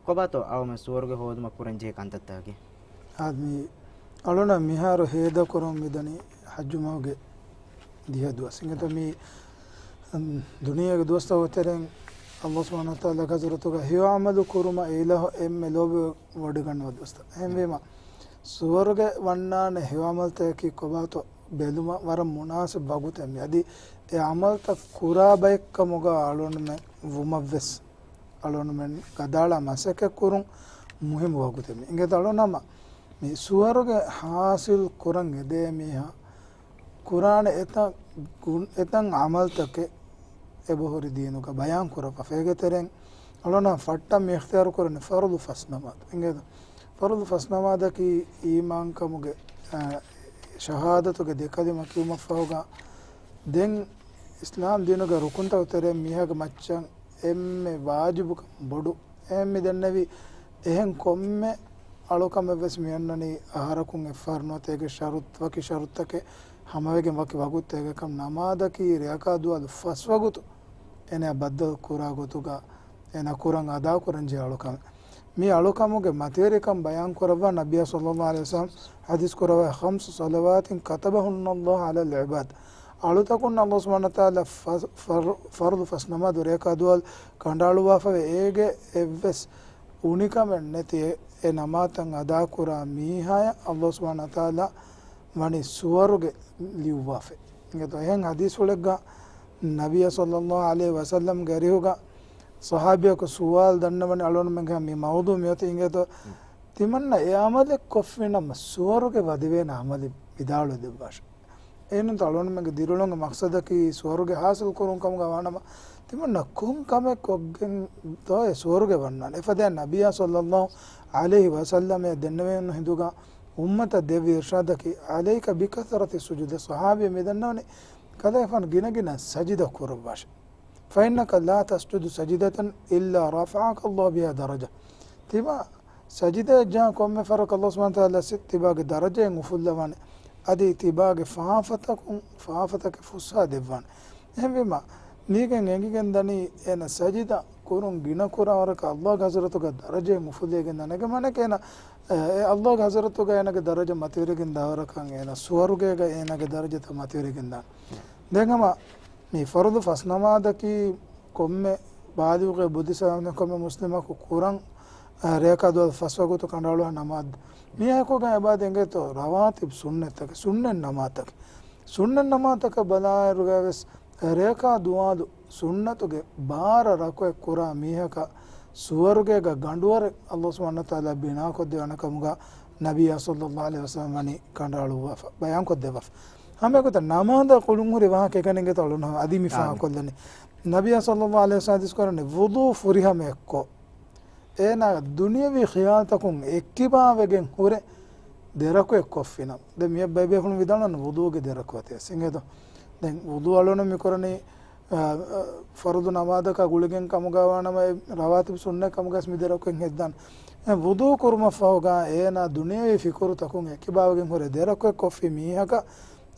ކޮބާތޯ އަޅުމެން ސުވަރުގެ ހޯދުމަށް ކުރަން ޖެހޭ ކަންތައްތަކަކީ؟ އާދެ، މި އަޅުނަށް މިހާރު ހޭދަކުރަން މިދަނީ ޙައްޖު މަހުގެ ދިހަ ދުވަސް. އިނގޭތޯ މި، އަން، ދުނިޔޭގެ ދުވަސްތަކުގެ ތެރެއިން އައްލާހު ސުބްޙާނަހު ވަތަޢާލާގެ ޙަޟްރަތުގަ ހެޔޮ ޢަމަލު ކުރުމަށް އެއިލާހު އެންމެ ލޯބިވެ ވޮޑިގަންނަވާ ދުވަސްތައް. އެހެންވީމަ، ސުވަރުގެ ވަންނާނެ ހެޔޮ ޢަމަލުތަކަކީ ކޮބާތޯ ބެލުމަށް ވަރަށް މުނާސިބު ވަގުތެއް މި. އަދި އެ ޢަމަލުތައް ކުރާ ބައެއްކަމުގަ އަޅުގަނޑުމެން ވުމަށްވެސް އަޅުގަނޑުމެން ގަދައަޅާ މަސައްކަތް ކުރުން މުހިއްމު ވަގުތެއް މި. އިނގޭތޯ އަޅުގަނޑު ހަމަ މި ސުވަރުގެ ޙާޞިލް ކުރަން އެދޭ މީހާ ކުރާނެ އެތައް ގުން-، އެތައް ޢަމަލުތަކެއް އެބަހުރި ދީނުގަ ބަޔާން ކުރައްވާފަ. އޭގެ ތެރެއިން އަޅުގަނޑު ފައްޓަށް މި އިޚްތިޔާރު ކުރަނީ ފަރުޟު ފަސް ނަމާދު. އިނގޭތޯ؟ ފަރުޟު ފަސް ނަމާދަކީ އީމާންކަމުގެ، އަ، ޝަހާދަތުގެ ދެ ކަލިމަ ކިޔުމަށްފަހުގަ ދެން އިސްލާމް ދީނުގެ ރުކުންތަކުގެ ތެރެއިން މީހާގެ މައްޗަށް އެންމެ ވާޖިބުކަން ބޮޑު. އެހެން މި ދެންނެވި އެހެން ކޮންމެ އަޅުކަމެއްވެސް މި އޮންނަނީ އަހަރަކުން އެއްފަހަރު ނުވަތަ އޭގެ ޝަރުޠު، ވަކި ޝަރުޠުތަކެއް ހަމަވެގެން ވަކި ވަގުތެއްގަ ކަމަށް. ނަމާދަކީ ރެއަކާ ދުވާލު ފަސް ވަގުތު އޭނާ ބައްދަލު ކުރާ ގޮތުގަ އޭނާ ކުރަން އަދާކުރަން ޖެހޭ އަޅުކަމެއް. މި އަޅުކަމުގެ މަތިވެރިކަން ބަޔާން ކުރައްވާ ނަބިއްޔާ ޞައްލައްލާހު ޢަލައިހި ވަސައްލަމަ ޙަދީޘް ކުރައްވާ، "خمس صلوات كتبهن الله على العباد." އަޅުތަކުން އައްލާހު ސުބްޙާނަހު ވަތަޢާލާ ފަ-، ފަރު-، ފަރުޟު ފަސް ނަމާދު ރެއަކާ ދުވާލު ކަނޑައަޅުއްވާފަވޭ. އޭގެ އެއްވެސް އުނިކަމެއް ނެތި އެ، އެ ނަމާދުތައް އަދާކުރާ މީހާޔަށް އައްލާހު ސުބްޙާނަހު ވަތަޢާލާ ވަނީ ސުވަރުގެ ލިޔުއްވާފަ. އިނގޭތޯ އެހެން ޙަދީޘްފުޅެއްގަ ނަބިއްޔާ ޞައްލައްލާހު ޢަލައިހި ވަސައްލަމްގެ އަރިހުގަ ޞަޙާބީއަކު ސުވާލު ދަންނަވަނީ އަޅުގަނޑުމެންގެ މި މައުޟޫޢު މިއޮތީ އިނގޭތޯ، ތިމަންނަ އެ ޢަމަލެއް ކޮށްފިނަމަ ސުވަރުގެ ވަދެވޭނެ ޢަމަލެއް ވިދާޅުވެ ދެއްވާށެ. އެހެންތަ އަޅުގަނޑުމެންގެ ދިރިއުޅުމުގެ މަޤްޞަދަކީ ސުވަރުގެ ޙާޞިލް ކުރުން ކަމުގަ ވާނަމަ، ތިމަންނަ ކޮން ކަމެއް ކޮށްގެން ތޯއޭ ސުވަރުގެ ވަންނާނެ؟ އެފަދައިން ނަބިއްޔާ ޞައްލައްލާހު ޢަލައިހި ވަސައްލަމަ ދެންނެވުނު ހިނދުގަ އުއްމަތަށް ދެއްވި އިރްޝާދަކީ، "عليك بكثرة السجود." ޞަޙާބީ މި ދަންނަވަނީ، ކަލޭފާނު ގިނަގިނަ ސަޖިދަ ކުރައްވާށެ. "فإنك لا تسجد سجدة إلا رفعك الله بها درجة." ތިބާ ސަޖިދައަށް ޖާ ކޮންމެ ފަހަރަކު އައްލާހު ސުބްޙާނަހު ވަތަޢާލާ ތިބާގެ ދަރަޖައެއް އުފުއްލަވާނެ. އަދި ތިބާގެ ފާފަތަކުން، ފާފަތަކެއް ފުއްސާ ދެއްވާނެ. އެހެންވީމަ، މީގެން އެނގިގެން ދަނީ އޭނަ ސަޖިދަ ކުރުން ގިނަ ކުރާ ވަރަކަށް އައްލާހުގެ ޙަޟްރަތުގަ ދަރަޖައެއް އުފުއްލިގެން ދާނެ. އޭގެ މާނައަކީ އޭނަ، އެ، އެ އައްލާހުގެ ޙަޟްރަތުގަ އޭނަގެ ދަރަޖަ މަތިވެރިގެން ދާ ވަރަކަށް އޭނަ ސުވަރުގޭގަ އޭނަގެ ދަރަޖަތައް މަތިވެރިގެން ދާނެ. ދެން ހަމަ މި ފަރުޟު ފަސް ނަމާދަކީ ކޮންމެ ބާލިޣެއް ބުދި ސަލާމަތް ކޮންމެ މުސްލިމަކު ކުރަން، އަ، ރެއަކާ ދުވާލު ފަސް ވަގުތު ކަނޑައަޅުވާ ނަމާދު. މީހަކުގެ އެބާދެ އިނގޭތޯ ރަވާތިބް ސުންނަތްތަކެއް، ސުންނަތް ނަމާދުތަކެއް. ސުންނަތް ނަމާދުތަކަށް ބަލާއިރުގަވެސް ރެއަކާ ދުވާލު ސުންނަތުގެ ބާރަ ރަކުޢަތް ކުރާ މީހަކަށް ސުވަރުގޭގަ ގަނޑުވަރެއް އައްލާހު ސުބްޙާނަހު ވަތަޢާލާ ބިނާކޮށްދެވޭނެ ކަމުގަ ނަބިއްޔާ ޞައްލައްލާހު ޢަލައިހި ވަސައްލަމަ ވަނީ ކަނޑައަޅުއްވާފަ، ބަޔާންކޮށްދެއްވާފަ. ހަމައެގޮތަށް ނަމާދާ ގުޅުންހުރި ވާހަކަ އެކަނި އިނގޭތޯ އަޅުގަނޑު އަދި މި އާ. ފާހަގަކޮށްލަނީ. ނަބިއްޔާ ޞައްލައްލާހު ޢަލައިހި ވަސައްލަމަ ޙަދީޘް ކުރަނީ ވުޟޫ ފުރިހަމައެއްކޮށް، އޭނާ ދުނިޔަވީ ޚިޔާލުތަކުން އެއްކިބާވެގެން ހުރެ ދެ ރަކުޢަތް ކޮށްފިނަމަ. ދެން މި ބޭބޭފުޅުން ވިދާޅުވަނީ ވުޟޫގެ ދެ ރަކުޢަތެއް އިނގޭތޯ. ދެން ވުޟޫ އަޅުގަނޑު މި ކުރަނީ، އަ، އަ، ފަރުޟު ނަމާދަކާ ގުޅިގެން ކަމުގަ ވާނަމަ، އެ ރަވާތިބު ސުންނަތް ކަމުގަސް މި ދެ ރަކުޢަތް ހެއްދާނެ. ދެން ވުޟޫ ކުރުމަށްފަހުގަ އޭނާ ދުނިޔަވީ ފިކުރުތަކުން އެއްކިބާވެގެން ހުރެ ދެ ރަކުޢަތް ކޮށްފި މީހަކަށް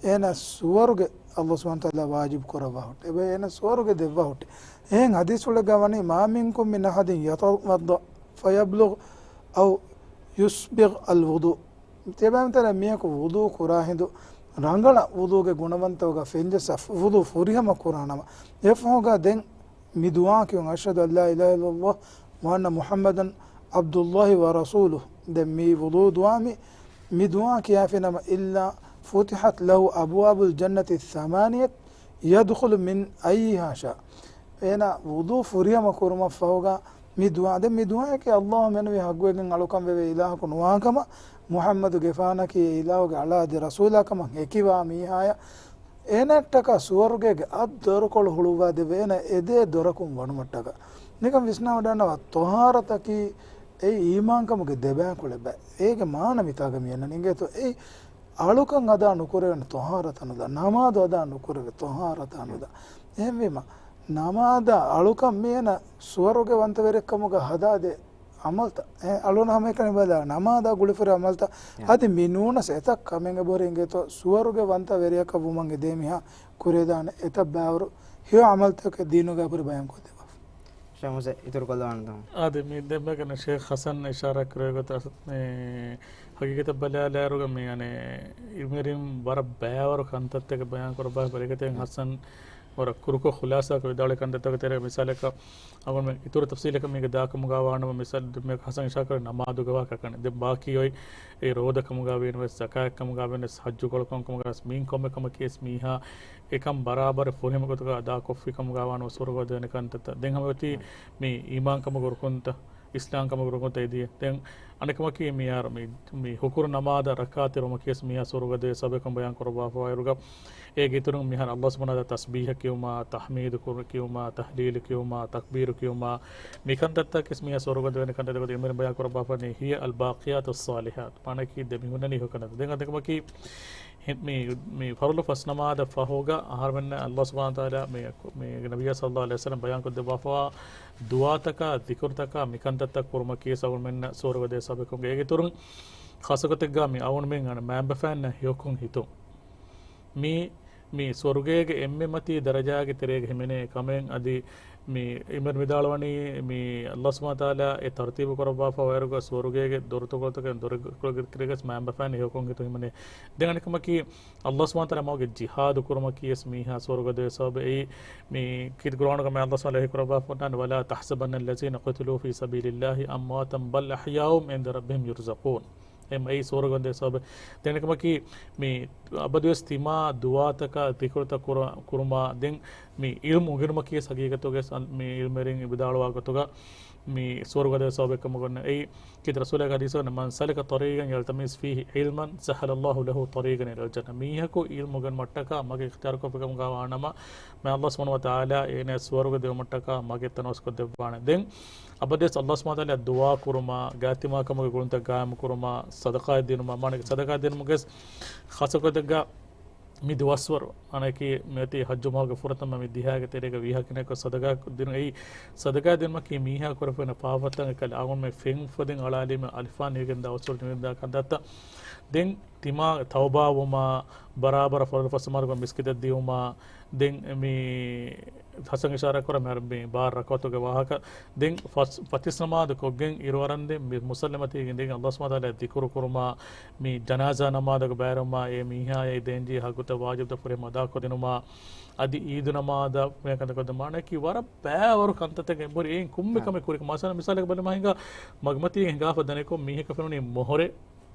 އޭނާ ސުވަރުގެ އައްލާހު ސުބްޙާނަހު ވަތަޢާލާ ވާޖިބު ކުރައްވާ ހުއްޓޭ. އެބަ އޭނާ ސުވަރުގެ ދެއްވާ ހުއްޓޭ. އެހެން ޙަދީޘްފުޅެއްގަ ވަނީ، "ما منكم من أحد يتوضأ فيبلغ أو يسبغ الوضوء." ތިޔަބައިމިތަނަށް މީހަކު ވުޟޫ ކުރާ ހިނދު ރަނގަޅަށް ވުޟޫގެ ގުނަވަންތައް ފެންޖައްސާ ވުޟޫ ފުރިހަމަ ކުރާނަމަ، އެފަހުގަ ދެން މި ދުޢާ ކިޔުން، "أشهد أن لا إله إلا الله وأن محمدا عبد الله ورسوله." ދެން މި ވުޟޫ ދުޢާ މި، މި ދުޢާ ކިޔާފިނަމަ، "إلا فتحت له أبواب الجنة الثمانية يدخل من أيها شاء." އޭނާ ވުޟޫ ފުރިހަމަ ކުރުމަށްފަހުގަ މި ދުޢާ، ދެން މި ދުޢާއަކީ އައްލާހު މެނުވީ ޙައްޤުވެގެން އަޅުކަން ވެވޭ އިލާހަކު ނުވާކަމަށް، މުޙައްމަދުގެފާނަކީ އެ އިލާހުގެ އަޅާ ދެ ރަސޫލާ ކަމަށް ހެކިވާ މީހާޔަށް، އޭނައަށްޓަކާ ސުވަރުގޭގެ އަށް ދޮރުކޮޅު ހުޅުއްވާ ދެއްވޭ، އޭނަ އެ ދެ ދޮރަކުން ވަނުމަށްޓަކާ. ނިކަން ވިސްނާވަޑައިގަންނަވާ، ޠަހާރަތަކީ އެއީ އީމާންކަމުގެ ދެބައިކުޅެއް ބައެއް. އޭގެ މާނަ މިތާގަ މި އަންނަނީ އިނގޭތޯ، އެއީ އަޅުކަން އަދާ ނުކުރެވޭނެ ޠަހާރަތަށް ނުލާ، ނަމާދު އަދާ ނުކުރެވޭ ޠަހާރަތަށް ނުލާ. އެހެންވީމަ، ނަމާދާ އަޅުކަން މި އޭނަ ސުވަރުގެ ވަންތަވެރިއެއްކަމުގަ ހަދާދޭ ޢަމަލުތައް. އެ އަޅުގަނޑު ހަމައެކަނި ބަލާ، ނަމާދާ ގުޅިފަ ހުރި ޢަމަލުތައް. އެ. އަދި މި ނޫނަސް އެތައް ކަމެއް އެބަހުރި އިނގޭތޯ، ސުވަރުގެ ވަންތަވެރިޔަކަށް ވުމަށް އެދޭ މީހާ ކުރެވިދާނެ އެތައް ބައިވަރު ހެޔޮ ޢަމަލުތަކެއް ދީނުގަ ހުރި ބަޔާންކޮށްދެއްވާފަ. ޝަމްސެ އިތުރު ކޮށްލަވާނެތަ؟ އާދެ، މި ދެންމެގަނެ ޝޭޚް ޙަސަން އިޝާރާތް ކުރެވޭ ގޮތަށް މި ޙަޤީޤަތަށް ބަލާލާއިރުގަ މި އަނެއް އިމެރިން ވަރަށް ބައިވަރު ކަންތައްތަކެއް ބަޔާން ކުރައްވާ ބަރަކަތެއް ޙަސަން ވަރަށް ކުރުކޮށް ޚުލާސާކޮށް ވިދާޅުވި ކަންތައްތަކުގެ ތެރޭ މިސާލަކަށް އަޅުގަނޑުމެން އިތުރު ތަފްސީލަކަށް މީގެ ދާކަމުގަ ވާނަމަ، މިސާލު ދެން މި ހަސަން އިޝާރާތް ކުރި ނަމާދުގެ ވާހަކަ ކަން. ދެން ބާކީ އޮތް އެ ރޯދަ ކަމުގަ ވީނަމަވެސް، ޒަކާތް ކަމުގަ ވީނަމަވެސް، ހައްޖު ކޮޅުކަމުގަ ވީނަމަވެސް، މިއިން ކޮންމެ ކަމަކީވެސް މީހާ އެކަން ބަރާބަރަށް ފުރިހަމަ ގޮތުގަ އަދާކޮށްފި ކަމުގަ ވާނަމަ ސުވަރުގަ ދެވޭނެ ކަންތައްތައް. ދެން ހަމަ އޮތީ މި އީމާން ކަމުގެ ރުކުންތައް، އިސްލާމް ކަމުގެ ރުކުންތައް އެދިޔަ. ދެން އަނެއް ކަމަކީ މިހާރު މި، މި ހުކުރު ނަމާދަށް ރަކާތެރިވުމަކީވެސް މީހާ ސުވަރުގަ ދެވޭ ސަބަބެއްކަން ބަޔާން ކުރައްވާފަވާއިރުގަ، އޭގެ އިތުރުން މިހާރު ﷲ ސުބްޙާނަހޫ ވަތަޢާލާ ތަސްބީޙަ ކިޔުމާ، ތަޙްމީދު ކުރު ކިޔުމާ، ތަހްލީލު ކިޔުމާ، ތަކްބީރު ކިޔުމާ، މިކަންތައްތަކީވެސް މީހާ ސުވަރުގަ ދެވޭނެ ކަންތައްތަކުގެ އެންމެ ބަޔާން ކުރައްވާފަވަނީ ހިޔަ އަލްބާޤިޔާތު އައްޞާލިޙާތު. މާނައަކީ ދެމިހުންނަނީ ހުކަންތައް. ދެން އަނެއް ކަމަކީ ހި-، މި، މި ފަރުޟު ފަސް ނަމާދަށް ފަހުގަ އަހަރުމެންނަށް ﷲ ސުބްޙާނަހޫ ވަތަޢާލާ މި، މި ނަބިއްޔާ ޞައްލަﷲު ޢަލައިހި ވަސައްލަމަ ބަޔާންކޮށްދެއްވާފަވާ ދުޢާތަކާ، ޛިކުރުތަކާ، މިކަންތައްތައް ކުރުމަކީވެސް އަޅުގަނޑުމެންނަށް ސުވަރުގަ ދޭ ސަބަބެއްކަން. އޭގެ އިތުރުން ޚާއްޞަގޮތެއްގަ މި އަޅުގަނޑުމެން އަންނަ މައިންބަފައިންނަށް ހެޔޮކޮށް ހިތުން. މީ، މި ސުވަރުގޭގެ އެންމެ މަތީ ދަރަޖާގެ ތެރޭގަ ހިމެނޭ ކަމެއް އަދި މި އިމަން ވިދާޅުވަނީ، މި ﷲ ސުބްޙާނަހޫ ވަތަޢާލާ އެ ތަރުތީބު ކުރައްވާފަ ވައިރުގަ ސުވަރުގޭގެ ދޮރުތަކުގެ ދޮރުގެ ކުޅަ ތެރޭގަ މައިންބަފައިން ހެޔޮކޮށް ހިތުން ހިމެނޭ. ދެން އަނެއް ކަމަކީ، ﷲ ސުބްޙާނަހޫ ވަތަޢާލާ މަގުގަ ޖިހާދު ކުރުމަކީވެސް މީހާ ސުވަރުގަ ދެވޭ ސަބަބެއް. އެއީ، މި ކީރިތި ޤުރްއާނުގަ މި ﷲ ސުބްޙާނަހޫ ވަތަޢާލާ ވަޙީ ކުރައްވާފަ ވަންނާނެ، "ولا تحسبن الذين قتلوا في سبيل الله أمواتا بل أحياء عند ربهم يرزقون." އެމަ އެއީ ސުވަރުގަ ދެވޭ ސަބަބެއް. ދެން އަނެއް ކަމަކީ، މި އަބަދުވެސް ތިމާ ދުޢާތަކާ، ޛިކުރުތައް ކުރ-، ކުރުމާ، ދެން މި ޢިލްމު އުނގެނުމަކީވެސް ހަގީގަތުގަ ވެސް އަން-، މި ޢިލްމުވެރިން ވިދާޅުވާ ގޮތުގަ، މި ސުވަރުގަ ދެވޭ ސަބަބެއް ކަމަށް އޮންނަ. އެއީ، ކީރިތި ރަސޫލާގެ ޙަދީޘް ވަނީ، "من سلك طريقا يلتمس فيه علما سهل الله له طريقا إلى الجنة." މީހަކު ޢިލްމު އުނގެނުމަށްޓަކާ މަގެއް އިޚްތިޔާރުކޮށްފި ކަމުގަ ވާނަމަ، މި ﷲ ސުބްޙާނަހޫ ވަތަޢާލާ އޭނަ ސުވަރުގަ ދެވުމަށްޓަކާ މަގެއް ތަނަވަސްކޮށްދެއްވާނެ. ދެން އަބަދުވެސް ﷲ ސުބްޙާނަހޫ ވަތަޢާލާ ދުޢާ ކުރުމާ، ގާތްތިމާކަމުގެ ގުޅުންތައް ގާއިމު ކުރުމާ، ޞަދަޤާތް ދިނުމާ، މާނައަކީ ޞަދަޤާތް ދިނުމުގެ ޚާއްޞަ ގޮތެއްގަ މި ދުވަސްވަރު، އަނެކީ މިއޮތީ ޙައްޖު މަހުގެ ފުރަތަމަ މި ދިހައިގެ ތެރޭގަ ވީހާ ކިނައެއްކޮށް ޞަދަޤާތް ދިނުން. އެއީ ޞަދަޤާތް ދިނުމަކީ މީހާ ކުރެފައިން ފާފަތައް އެކަލަ އަޅުގަނޑުމެން ފެން އުފެދިން އަޅާލީމަ އަލިފާން ނިވިގެންދާ އުސޫލު ނިވިގެންދާ ކަންތައްތައް. ދެން ތިމާ ތައުބާވުމާ، ބަރާބަރަށް ފަރުޟު ފަސް ނަމާދުގަ މިސްކިތަށް ދިއުމާ، ދެން މި ޙަސަން އިޝާރާތް ކުރާ މި ބާރަ ރަކުޢަތުގެ ވާހަކަ. ދެން ފަސް، ފަތިސް ނަމާދު ކޮށްގެން އިރުއަރަންދެން މި މުސައްލަމަތީގެ އިނދެގެން ﷲ ސުބްޙާނަހޫ ވަތަޢާލާ ޛިކުރު ކުރުމާ، މި ޖަނާޒާ ނަމާދަކު ބައިވެރިވުމާ، އެ މީހާޔަށް ދޭންޖެހޭ ޙައްޤުތައް ވާޖިބުތައް ފުރިހަމަ އަދާކޮށްދިނުމާ، އަދި ޢީދު ނަމާދަށް މި ކަންތައް ކޮށްދިނުމާ، މާނައަކީ ވަރަށް ބައިވަރު ކަންތައްތަކެއް އެބަހުރި. އެއިން ކޮންމެ ކަމެއް ކުރި. މަސަލަން މިސާލަކަށް ބަލަމާ ހިނގާ މަގުމަތީގެ ހިނގާފަ ދަނިކޮށް މީހަކަށް ފެނުނީ މޮހޮރެއް.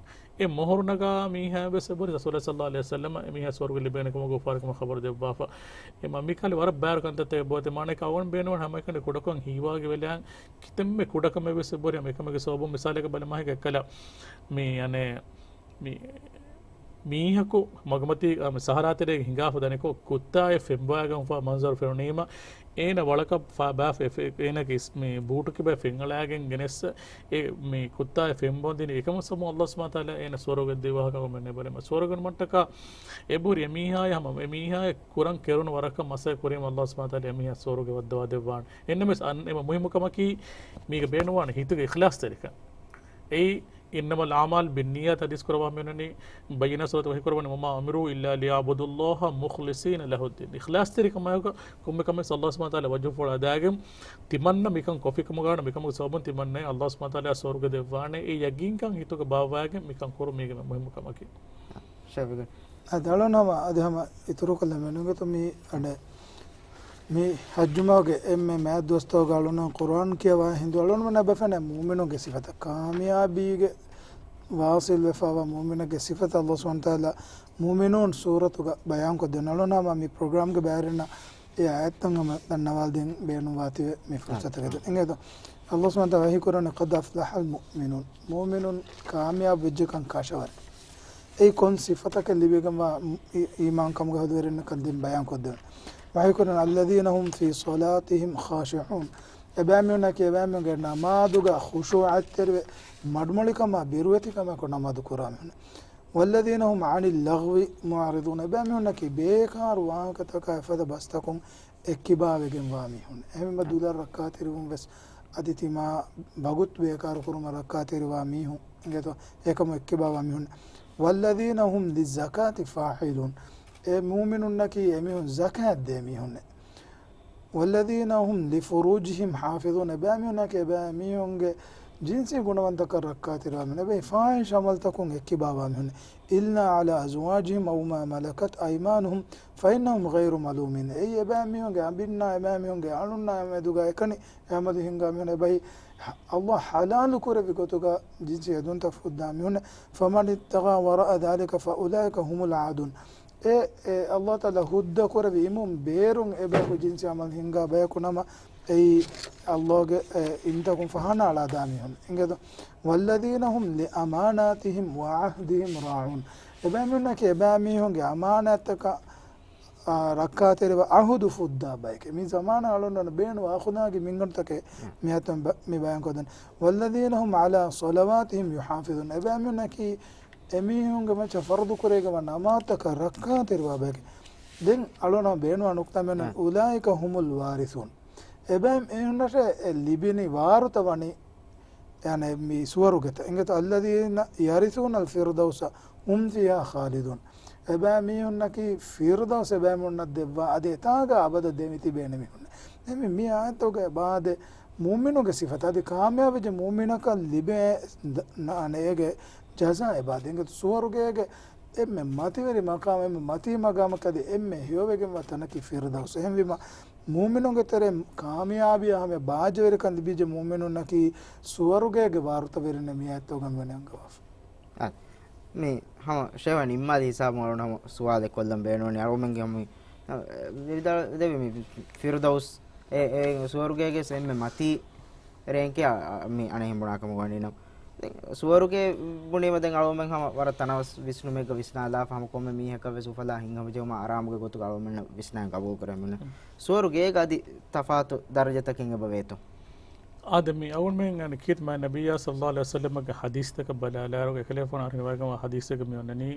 އެ މޮހޮރު ނަގާ މީހާ ވެސް އެބަހުރި. ރަސޫލާ ޞައްލަﷲު ޢަލައިހި ވަސައްލަމަ އެ މީހާ ސުވަރުގެ ލިބޭނެ ކަމުގެ އުފާވެރިކަމަށް ޚަބަރު ދެއްވާފަ. އެ މަ-، މިކަހަލަ ވަރަށް ބައިވަރު ކަންތައްތައް އެބައޮތޭ. މާނައަކީ އަޅުގަނޑު ބޭނުންވާނެ ހަމައެކަނި ކުޑަކޮށް ހީވާގި ވެލާން ކިތަންމެ ކުޑަކަމެއް ވެސް އެބަހުރި. ހަމަ އެކަމެއްގެ ސަބަބުން މިސާލަކަށް ބަލަމާ ހިނގާ އެކަލަ މި އަނެއް މި މީހަކު މަގުމަތީ، އަ، ސަހަރާ ތެރޭގަ ހިނގާފަ ދަނިކޮށް ކުއްތާއެއް ފެންބޮއާގެން އުފާ މަންޒަރު ފެނުނީމަ، އޭނަ ވަޅަކަށް ފާ ބާފަ އެ ފެ-، އޭނަގެ އިސް-، މި ބޫޓު ކިބައި ފެންއަޅާގެން ގެނެސް، އެ މި ކުއްތާއެއް ފެންބޮން ދިނީ. އެކަމަށް ސަބަބުން ﷲ ސުބްޙާނަހޫ ވަތަޢާލާ އޭނަ ސުވަރުގަ ދެއްވާ ކަމެއް ނެތް. ބަލަމާ ސުވަރުގެ ވުމަށްޓަކާ އެބަހުރި އެ މީހާޔަށް ހަމަ އެ މީހާޔަށް ކުރަން ކެރުނު ވަރަކަށް މަސައްކަތް ކުރީމަ ﷲ ސުބްޙާނަހޫ ވަތަޢާލާ އެ މީހާ ސުވަރުގެ ވައްދަވާ ދެއްވާނެ. އެންނަމެސް އަން-، އެ މުހިއްމު ކަމަކީ މީގަ ބޭނުންވާނެ ހިތުގެ އިޚްލާޞްތެރިކަން. އެއީ إنما الأعمال بالنيات ޙަދީޘް ކުރައްވާ މިއޮންނަނީ، ބައްޔިނާތު ސޫރަތުގަ ވަޙީ ކުރައްވަނީ، "وما أمروا إلا ليعبدوا الله مخلصين له الدين." އިޚްލާޞްތެރިކަމާއެކު ކޮންމެ ކަމެއް ﷲ ސުބްޙާނަހޫ ވަތަޢާލާ ވަޖްހުފުޅު ހަދާގެން ތިމަންނަ މިކަން ކޮށްފި ކަމުގަ ވާނަމަ، މިކަމުގެ ސަބަބުން ތިމަންނައަށް ﷲ ސުބްޙާނަހޫ ވަތަޢާލާ ސުވަރުގެ ދެއްވާނެ. އެ ޔަގީންކަން ހިތުގަ ބާއްވާގެން މިކަން ކުރުން މީގެ މުހިއްމު ކަމަކީ. ޝަފީޤު. އަދި އަޅުން ހަމަ، އަދި ހަމަ އިތުރުކޮށްލަމެނުގެތު މި އަނެއް މި ޙައްޖު މަހުގެ އެންމެ މާތް ދުވަސްތަކުގަ އަޅުން ޤުރްއާން ކިޔަވާ ހިނދު އަޅުންމެންނަށް އެބަފެނޭ މުއުމިނުންގެ ސިފަތައް، ކާމިޔާބީގެ ވާޞިލް ވެފަވާ މުއުމިނެއްގެ ސިފަތައް ﷲ ސުބްޙާނަހޫ ވަތަޢާލާ މުއުމިނޫން ސޫރަތުގަ ބަޔާންކޮށްދޭން. އަޅުން ހަމަ މި ޕްރޮގްރާމްގެ ބައިވެރިންނަށް އެ އާޔަތްތައް ހަމަ ދަންނަވާލަދޭން ބޭނުންވާތީވެ މި ފުރުޞަތުގަ ދޭން. އިނގޭތޯ؟ ﷲ ސުބްޙާނަހޫ ވަތަޢާލާ ވަޙީ ކުރަނީ، "قد أفلح المؤمنون." މުއުމިނުން ކާމިޔާބު ވެއްޖެކަން ކަށަވަރެއް. އެއީ ކޮން ސިފަތަކެއް ލިބިގެންވާ އީ-، އީމާންކަމުގެ އަހުލުވެރިންނަކަށް ދެން ބަޔާންކޮށްދެވެން. ވަޙީކުރަން، "الذين هم في صلاتهم خاشعون." އެބައިމީހުންނަކީ އެބައިމީހުންގެ ނަމާދުގަ ޚުޝޫޢަތްތެރިވެ، މަޑުމޮޅިކަމާ ބިރުވެތިކަމާއެކު ނަމާދު ކުރާ މީހުން. "والذين هم عن اللغو معرضون." އެބައިމީހުންނަކީ ބޭކާރު ވާހަކަތަކާ އެފަދަ ބަސްތަކުން އެއްކިބާވެގެންވާ މީހުން. އެހެންވީމަ ދުލަށް ރައްކާތެރިވުން ވެސް އަދި ތިމާ ވަގުތު ބޭކާރު ކުރުމަށް ރައްކާތެރިވާ މީހުން އިނގޭތޯ، އެކަމު އެއްކިބާވާ މީހުން. "والذين هم للزكاة فاعلون." އެ މުއުމިނުންނަކީ އެމީހުން ޒަކާތް ދޭ މީހުންނޭ. "والذين هم لفروجهم حافظون." އެބައިމީހުންނަކީ އެބައިމީހުންގެ ޖިންސީ ގުނަވަންތަކަށް ރައްކާތެރިވާ މީހުން، އެބައި ފާޙިޝް ޢަމަލުތަކުން އެއްކިބާވާ މީހުން، إلا على أزواجهم أو ما ملكت أيمانهم فإنهم غير ملومين. އެއީ އެބައިމީހުންގެ އަނބިންނާ، އެބައިމީހުންގެ އަޅުންނާ މެދުގަ އެކަނި އެ ޢަމަލު ހިންގާ މީހުން އެބައި ﷲ ޙަލާލު ކުރެއްވި ގޮތުގަ ޖިންސީ ހެދުންތައް ފުއްދާ މީހުން. فمن ابتغى وراء ذلك فأولئك هم العادون. އެ، އެ ﷲ ތަޢާލާ ހުއްދަ ކުރެއްވި އިމުން ބޭރުން އެބަޔަކު ޖިންސީ ޢަމަލު ހިންގާ ބަޔަކު ނަމަ، އެއީ ﷲ ގެ، އެ، އިންތަކުން ފަހަނަ އަޅާދާ މީހުން. އިނގޭތޯ؟ والذين هم لأماناتهم وعهدهم راعون. އެބައިމީހުންނަކީ އެބައިމީހުންގެ އަމާނާތްތަކަށް، އާ، ރައްކާތެރިވާ ޢަހުދު ފުއްދާ ބަޔެކޭ. މި ޒަމާނަށް އަޅުގަނޑު ބޭނުން އަޚުލާގީ މިންގަނޑުތަކެއް މި އާޔަތުން ބަ-، މި ބަޔާން ކޮށްދެން. والذين هم على صلواتهم يحافظون. އެބައިމީހުންނަކީ އެމީހުންގެ މައްޗަށް ފަރުޟު ކުރެވިފައިވާ ނަމާދުތަކަށް ރައްކާތެރިވާ ބަޔެކޭ. ދެން އަޅުގަނޑު ބޭނުންވާ ނުކުތާ މިއޮންނަނީ، އު. أولئك هم الوارثون. އެބައިމީހުންނަށޭ އެ ލިބެނީ ވާރުތަ ވަނީ، ޔަޢުނީ މި ސުވަރުގެތައް. އިނގޭތޯ؟ الذين يرثون الفردوس هم فيها خالدون. އެބައިމީހުންނަކީ ފިރްދައުސް އެބައިމީހުންނަށް ދެއްވާ، އަދި އެތާގަ އަބަދަށް ދެމިތިބޭނެ މީހުން. ދެން މި އާޔަތުގެ އެބައާދޭ މުއުމިނުގެ ސިފަތައް، އަދި ކާމިޔާބުވެއްޖެ މުއުމިނަކަށް ލިބޭ ދަ-، ނާނެ އޭގެ ޖަޒާ އެބައާދޭ. އިނގޭތޯ؟ ސުވަރުގޭގެ އެންމެ މަތިވެރި މަޤާމް، އެންމެ މަތީ މަޤާމަކަށް އަދި އެންމެ ހެޔޮވެގެންވާ ތަނަކީ ފިރްދައުސް. އެހެންވީމަ، މުއުމިނުންގެ ތެރެއިން ކާމިޔާބީ ހަމަ ބާއްޖަވެރިކަން ލިބިއްޖެ މުއުމިނުންނަކީ ސުވަރުގޭގެ ވާރުތަވެރިންނޭ މި އާޔަތުގަ މި ވަނީ އަންގަވާފަ. އާ، މި ހަމަ ޝޭވަނި އިއްމާލީ ހިސާބުން އަޅުގަނޑު ހަމަ ސުވާލެއް ކޮށްލަން ބޭނުންވަނީ އަޅުގަނޑުމެންގެ ހަމަ، އާ، ވިދާޅު ދެވި މި ފިރްދައުސް އެ، އެ ސުވަރުގޭގެ އެންމެ މަތީ ރޭންކެއް އަ، އަ، މި އަނެއްހެން ބުނާކަމަށް ވަނީ ނަމަ. ދެން ސުވަރުގޭ ބުނީމަ ދެން އަޅުގަނޑުމެން ހަމަ ވަރަށް ތަނަވަސް ވިސްނުމެއްގަ ވިސްނާލާފަ ހަމަ ކޮންމެ މީހަކަށް ވެސް އުފަލާ ހިތްހަމަޖެހުމާ އަރާމުގެ ގޮތުގަ އަޅުގަނޑުމެންނަށް ވިސްނާން ގަބޫލު ކުރެވެން މިންނަ. ސުވަރުގޭގަ އަދި ތަފާތު ދަރަޖަތަކެއް އެބަ ވޭތޯ؟ އާދެ، މި އަޅުގަނޑުމެން އަން ކީރިތި މާތް ނަބިއްޔާ ޞައްލައްލާހު ޢަލައިހި ވަސައްލަމްގެ ޙަދީޘްތަކަށް ބަލާލާއިރު، އެކަލޭފާނު ރިވާވާ ޙަދީޘެއްގަ މި އޮންނަނީ،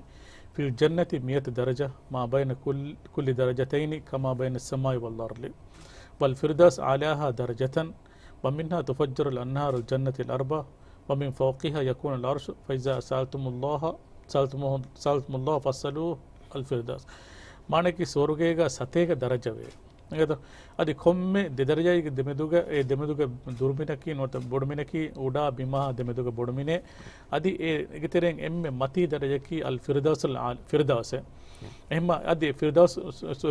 في الجنة مئة درجة ما بين كل، كل درجتين كما بين السماء والأرض. والفردوس أعلاها درجة، ومنها تفجر الأنهار الجنة الأربع، ومن فوقها يكون العرش، فإذا سألتم الله، سألتموه، سألتم الله فاسألوه الفردوس. މާނައަކީ ސުވަރުގޭގަ ސަތޭކަ ދަރަޖަވޭ. އިނގޭތޯ؟ އަދި ކޮންމެ ދެ ދަރަޖައިގެ ދެމެދުގަ، އެ ދެމެދުގެ ދުރުމިނަކީ ނުވަތަ ބޮޑުމިނަކީ އުޑާ ބިމާ ދެމެދުގެ ބޮޑުމިނޭ. އަދި އޭގެ ތެރެއިން އެންމެ މަތީ ދަރަޖައަކީ އަލް ފިރްދައުސުލް އާ-، ފިރްދައުސޭ. އެހެންމަ އަދި ފިރްދައުސް،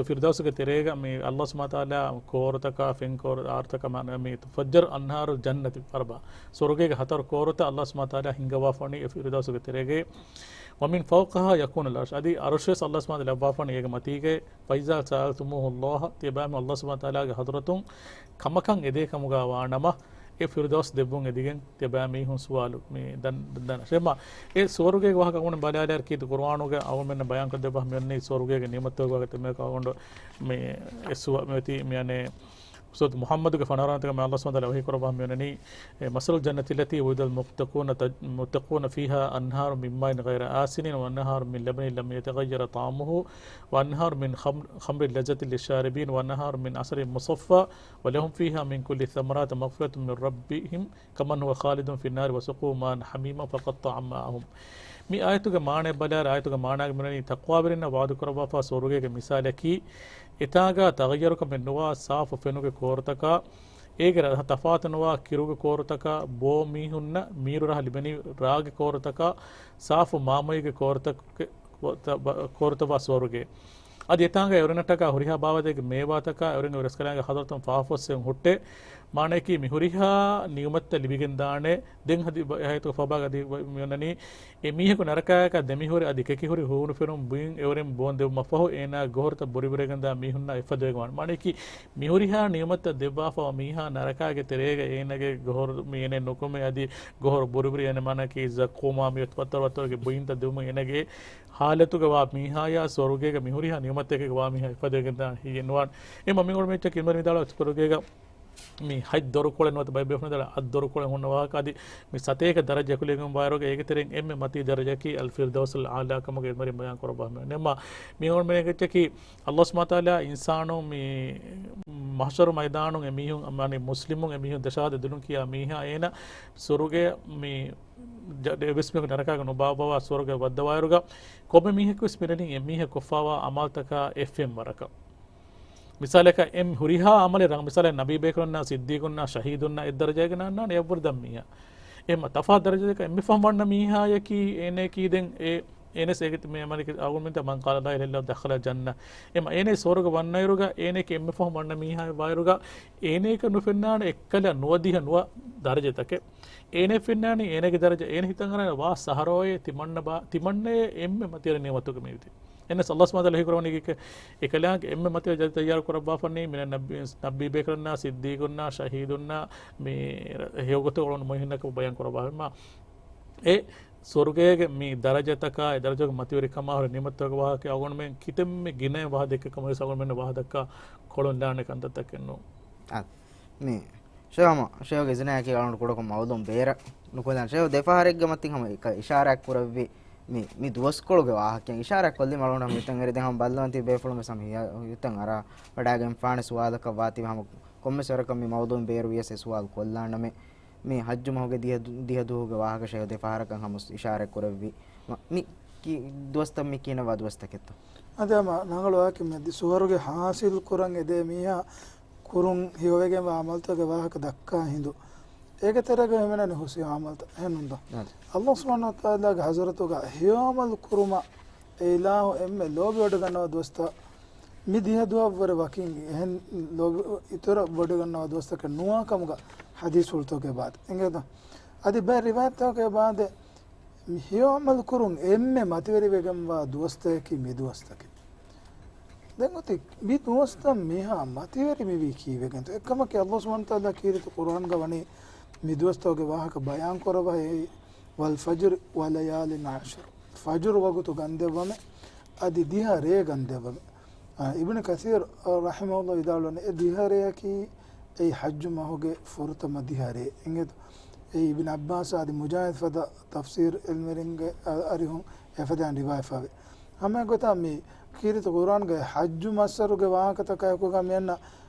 ފިރްދައުސުގެ ތެރޭގަ މި ﷲ ސުބްޙާނަހޫ ވަތަޢާލާ ކޯރުތަކާ، ފެން ކޯރު، އާރުތަކާ، މާ-، މި تفجر أنهار الجنة الأربع. ސުވަރުގޭގެ ހަތަރު ކޯރުތައް ﷲ ސުބްޙާނަހޫ ވަތަޢާލާ ހިންގަވާފަ ވަނީ އެ ފިރްދައުސުގެ ތެރޭގައި. ومن فوقها يكون العرش. އަދި ޢަރުޝްވެސް ﷲ ސުބްޙާނަހޫ ވަތަޢާލާ ލައްވާފަ ވަނީ އޭގެ މަތީގައި. فإذا سألتموه الله، ތިޔަބައިމީހުން ﷲ ސުބްޙާނަހޫ ވަތަޢާލާގެ ޙަޟްރަތުން ކަމަކަށް އެދޭ ކަމުގަ ވާނަމަ، އެ ފިރްދައުސް ދެއްވުން އެދިގެން ތިޔަބައިމީހުން ސުވާލު މި ދަން-، ދަން-، ޝޭމާ، އެ ސުވަރުގޭގެ ވާހަކަ އަޅުގަނޑު ބަލާލާއިރު ކީރިތި ޤުރުއާނުގަ އަޅުގަނޑުމެންނަށް ބަޔާންކޮށްދެއްވާ މި އޮންނަނީ ސުވަރުގޭގެ ނިޢުމަތްތަކުގެ ވާހަކަ ތެމޭކަށް އަޅުގަނޑު މި އެ ސުވަ-، މި އޮތީ މި އަނެއް ސޫރަތު މުޙައްމަދުގެ ފަނަރަ ވަނަ އާޔަތުގަ މި ﷲ ސުބްޙާނަހޫ ވަތަޢާލާ ވަޙީ ކުރައްވާ މި އޮންނަނީ، އެ، مثل الجنة التي وعد المتقون تج-، المتقون فيها أنهار من ماء غير آسن وأنهار من لبن لم يتغير طعمه وأنهار من خمر، خمر لذة للشاربين وأنهار من عسل مصفى ولهم فيها من كل الثمرات مغفرة من ربهم كمن هو خالد في النار وسقوا ماء حميما فقطع أمعاءهم. މި އާޔަތުގެ މާނައަށް ބަލާއިރު، އާޔަތުގެ މާނައިގަ މިއޮންނަނީ ތަޤްވާވެރިންނަށް ވަޢުދު ކުރައްވާފަ ސުވަރުގޭގެ މިސާލަކީ، އެތާނގަ ތަޣައްޔަރުކަމެއް ނުވާ ސާފު ފެނުގެ ކޯރުތަކާ، އޭގެ ރަ-، ތަފާތު ނުވާ ކިރުގެ ކޯރުތަކާ، ބޯ މީހުންނަށް މީރު ރަހަ ލިބެނީ ރާގެ ކޯރުތަކާ، ސާފު މާމޮއިގެ ކޯރުތަކުގެ ކޯ-، ތަ-، ބަ-، ކޯރުތައް ވާ ސުވަރުގެ. އަދި އެތާނގަ އެއުރެންނަށްޓަކާ ހުރިހާ ބާވަތެއްގެ މޭވާތަކާ އެއުރެންގެ ވެރިސްކަލާނގެ ޙަޟްރަތުން ފާފަސްވެ ހުއްޓޭ. މާނައަކީ މި ހުރިހާ ނިޢުމަތްތައް ލިބިގެން ދާނެ. ދެން ހަދި ބަ-، އެ އާޔަތުގެ ފަބާގަ އަދި ބަ-، މި އޮންނަނީ، އެ މީހަކު ނަރަކާޔަކާ ދެމިހުރި އަދި ކެކިހުރި ހޫނު ފެނުން ބުއިން އެއުރެން ބޯން ދެއްވުމަށް ފަހު އޭނާ ގޮހޮރުތައް ބުރިބުރިގެންދާ މީހުންނާ އެއްފަދައިގެ ވާނެ. މާނައަކީ މި ހުރިހާ ނިޢުމަތްތައް ދެއްވާފަ މީހާ ނަރަކާގެ ތެރޭގަ އޭނަގެ ގޮހޮރު މި އޭނަ ނުކުމެ އަދި ގޮހޮރު ބުރިބުރި އޭނަ މާނައަކީ ޒައްޤޫމާ މި ވަތަރު ވަތަރުގެ ބުއިންތައް ދެއްވުމުން އޭނަގެ ޙާލަތުގަ ވާ މީހާޔާ ސުވަރުގޭގަ މި ހުރިހާ ނިޢުމަތެއްގަ ވާ މީހާ އެއްފަދައިގެން ދާނެ ހިއެއް ނުވާނެ. އެ މަ-، މި އުޅުމެއްޗަކީ އިންމަރި ވިދާޅު ސުވަރުގޭގަ މި ހަތް ދޮރުކޮޅެއް ނުވަތަ ބައެއް ބޭފުޅުން ވިދާޅުވާ އަށް ދޮރުކޮޅެއް ހުންނަ ވާހަކަ އަދި މި ސަތޭކަ ދަރަޖަ އެކުލެވިގެން ވާއިރުގަ އޭގެ ތެރެއިން އެންމެ މަތީ ދަރަޖައަކީ އަލް ފިރްދައުސުލް އާލާ ކަމުގެ އިންމަރި ބަޔާން ކުރައްވާ މި އޮންނަނީ. މި އުޅުމެއްޗަކީ ﷲ ސުބްޙާނަހޫ ވަތަޢާލާ އިންސާނު މި މަޙްޝަރު މައިދާނުން އެމީހުން، މާނައީ މުސްލިމުން އެމީހުން ދެ ޝަހާދަތް ދިނުން ކިޔާ މީހާ އޭނަ ސުވަރުގެ މި ޖަ-، އެއްވެސް މީހަކު ނަރަކާގަ ނުބާއްވަވާ ސުވަރުގެ ވައްދަވާއިރުގަ ކޮންމެ މީހަކުވެސް މި އޮންނަނީ އެމީހަކު ކޮށްފަވާ އަމަލްތަކާ އެއްފެންވަރަކަށް. މިސާލަކަށް އެ ހުރިހާ އަމަލެއް ރަނގަޅު، މިސާލަކަށް ނަބީބޭކަލުންނާ ސިއްދީޤުންނާ ޝަހީދުންނާ އެއްދަރަޖައިގަ ނާންނާނެ އެއަށްވުރެ ދަށް މީހާ. އެމަ ތަފާ ދަރަޖަތަކަށް އެންމެ ފަހުން ވަންނަ މީހާޔަކީ އޭނައަކީ ދެން އެ އޭނަ ސޭގެތި މޭ އަމަނިކެ އަގުމިންތަ މަން ޤާލަ ލާ އިލާހަ އިއްލައްލާހު ދަޚަލަ ޖަންނަ. އެމަ އޭނަ ސުވަރުގެ ވަންނައިރުގަ އޭނައަކީ އެންމެ ފަހުން ވަންނަ މީހާ ވާއިރުގަ އޭނައަކަށް ނުފެންނާނެ އެއްކަލަ ނުވަދިހަ ނުވަ ދަރަޖަތަކެއް. އޭނަ ފެންނާނީ އޭނަގެ ދަރަޖަ އޭނަ ހިތަށް އަރާނެ ވާ ސަހަރޯއޭ ތިމަންނަ ބާ، ތިމަންނައޭ އެންމެ މަތިވެރި ނިޢުމަތުގެ މި ވިތި. އެންނަސް އައްލާހު ސުބްޙާނަހޫ ވަތަޢާލާ ހީކުރަވަނީ އެކަލާނގެ އެންމެ މަތިވެރި ދަރަޖަ ތައްޔާރު ކުރައްވާފަނީ މިނަ ނަބީ، ނަބީ ބޭކަލުންނާ، ސިއްދީޤުންނާ، ޝަހީދުންނާ، މި ހެޔޮގޮތުގަ އުޅުނު މުއިންނަކަށް ބަޔާން ކުރައްވާފައިމާ. އެ ސުވަރުގޭގެ މި ދަރަޖަތަކާ، އެ ދަރަޖައުގެ މަތިވެރިކަމާ ހުރި ނިޢުމަތްތަކުގެ ވާހަކަ އަޅުގަނޑުމެން ކިތަންމެ ގިނައިން ވާހަކަ ދެއްކެ ކަމުގެ އަޅުގަނޑުމެން ވާހަކަ ދައްކާ ކޮޅުން ލާނެ ކަންތައްތަކެއް ނޫން. އާ، މި ޝޭހު ހަމަ، ޝޭހުގެ އިޒުނަޔާކީ އަޅުގަނޑު ކުޑަކޮށް މައުލޫމް ބޭރަށް ނުކުމެދާނެ. ޝޭހު ދެފަހަރެއްގެ މަތިން ހަމަ އެކަ އިޝާރާތް ކުރެއްވި މި، މި ދުވަސްކޮޅުގެ ވާހަކަ އިޝާރާތް ކޮށްލީމަ އަޅުގަނޑު ހަމަ ހިތަށް އެރި. ދެން ހަމަ ބައްލަވަން ތިބި ބޭފުޅުން ވެސް ހަމަ ހިޔާ-، ހިތަށް އަރާ ވަޑާގެންފާނެ ސުވާލަކަށް ވާތީ ހަމަ ކޮންމެސް ވަރަކަށް މި މައުލޫމް ބޭރުވިޔަސް އެ ސުވާލު ކޮށްލާނަމޭ. މި ޙައްޖު މަހުގެ ދިހަ ދު-، ދިހަ ދުވަހުގެ ވާހަކަ ޝޭހު ދެފަހަރަކަށް ހަމަ އިޝާރާތް ކުރެއްވި. މަ-، މި ކި-، ދުވަސްތައް މި ކިހިނެއްވާ ދުވަސްތަކެއްތޯ؟ އަދި ހަމަ ރަނގަޅު ވާހަކަ މި އަދި ސުވަރުގެ ހާސިލް ކުރަން އެދޭ މީހާ ކުރުން ހެޔޮވެގެންވާ ޢަމަލުތަކުގެ ވާހަކަ ދައްކާ ހިނދު، އޭގެ ތެރޭގަ ހިމެނެނީ ހުސް ހެޔޮ ޢަމަލުތައް. އެހެންނޫންތޯ؟ އަދި. އައްލާހު ސުބްޙާނަހޫ ވަތަޢާލާގެ ޙަޟްރަތުގަ ހެޔޮ ޢަމަލު ކުރުމަށް އެ އިލާހު އެންމެ ލޯބިވެޑިގަންނަވާ ދުވަސްތައް މި ދިހަ ދުވަށްވުރެ ވަކިން އެހެން ލޯބި އިތުރަށް ވެޑިގަންނަވާ ދުވަސްތަކެއް ނުވާ ކަމުގަ ޙަދީޘްފުޅުތަކުގެ އެބަ އާދޭ. އިނގޭތޯ؟ އަދި ބައެއް ރިވާޔަތްތަކުގެ އެބަ އާދޭ، މި ހެޔޮ ޢަމަލު ކުރުން އެންމެ މަތިވެރިވެގެންވާ ދުވަސްތަކަކީ މި ދުވަސްތަކެއް. ދެން އޮތީ މި ދުވަސްތައް މީހާ މަތިވެރި މިވީ ކީއްވެގެންތޯ؟ އެކަމަކީ އައްލާހު ސުބްޙާނަހޫ ވަތަޢާލާ ކީރިތި ޤުރްއާންގަ ވަނީ މި ދުވަސްތަކުގެ ވާހަކަ ބަޔާން ކުރައްވައި، "وَالْفَجْرِ وَلَيَالٍ عَشْرٍ." ފަޖުރު ވަގުތު ގަންދެއްވަމޭ، އަދި ދިހަ ރޭ ގަންދެއްވަމޭ. އާ، އިބްނު ކަސީރު ރަޙިމަހުﷲ ވިދާޅުވަނީ، އެ ދިހަ ރެޔަކީ އެއީ ޙައްޖު މަހުގެ ފުރަތަމަ ދިހަ ރޭ. އިނގޭތޯ؟ އެއީ އިބްނު ޢައްބާސް އަދި މުޖާހިދު ފަދަ ތަފްސީރު ޢިލްމުވެރިންގެ އަ-، އަރިހުން އެފަދައިން ރިވާޔަތްވެފަވޭ. ހަމައެގޮތަށް މި ކީރިތި ޤުރްއާންގެ ޙައްޖު މައްސަރުގެ ވާހަކަތަކާއެކުގަ މިއަންނަ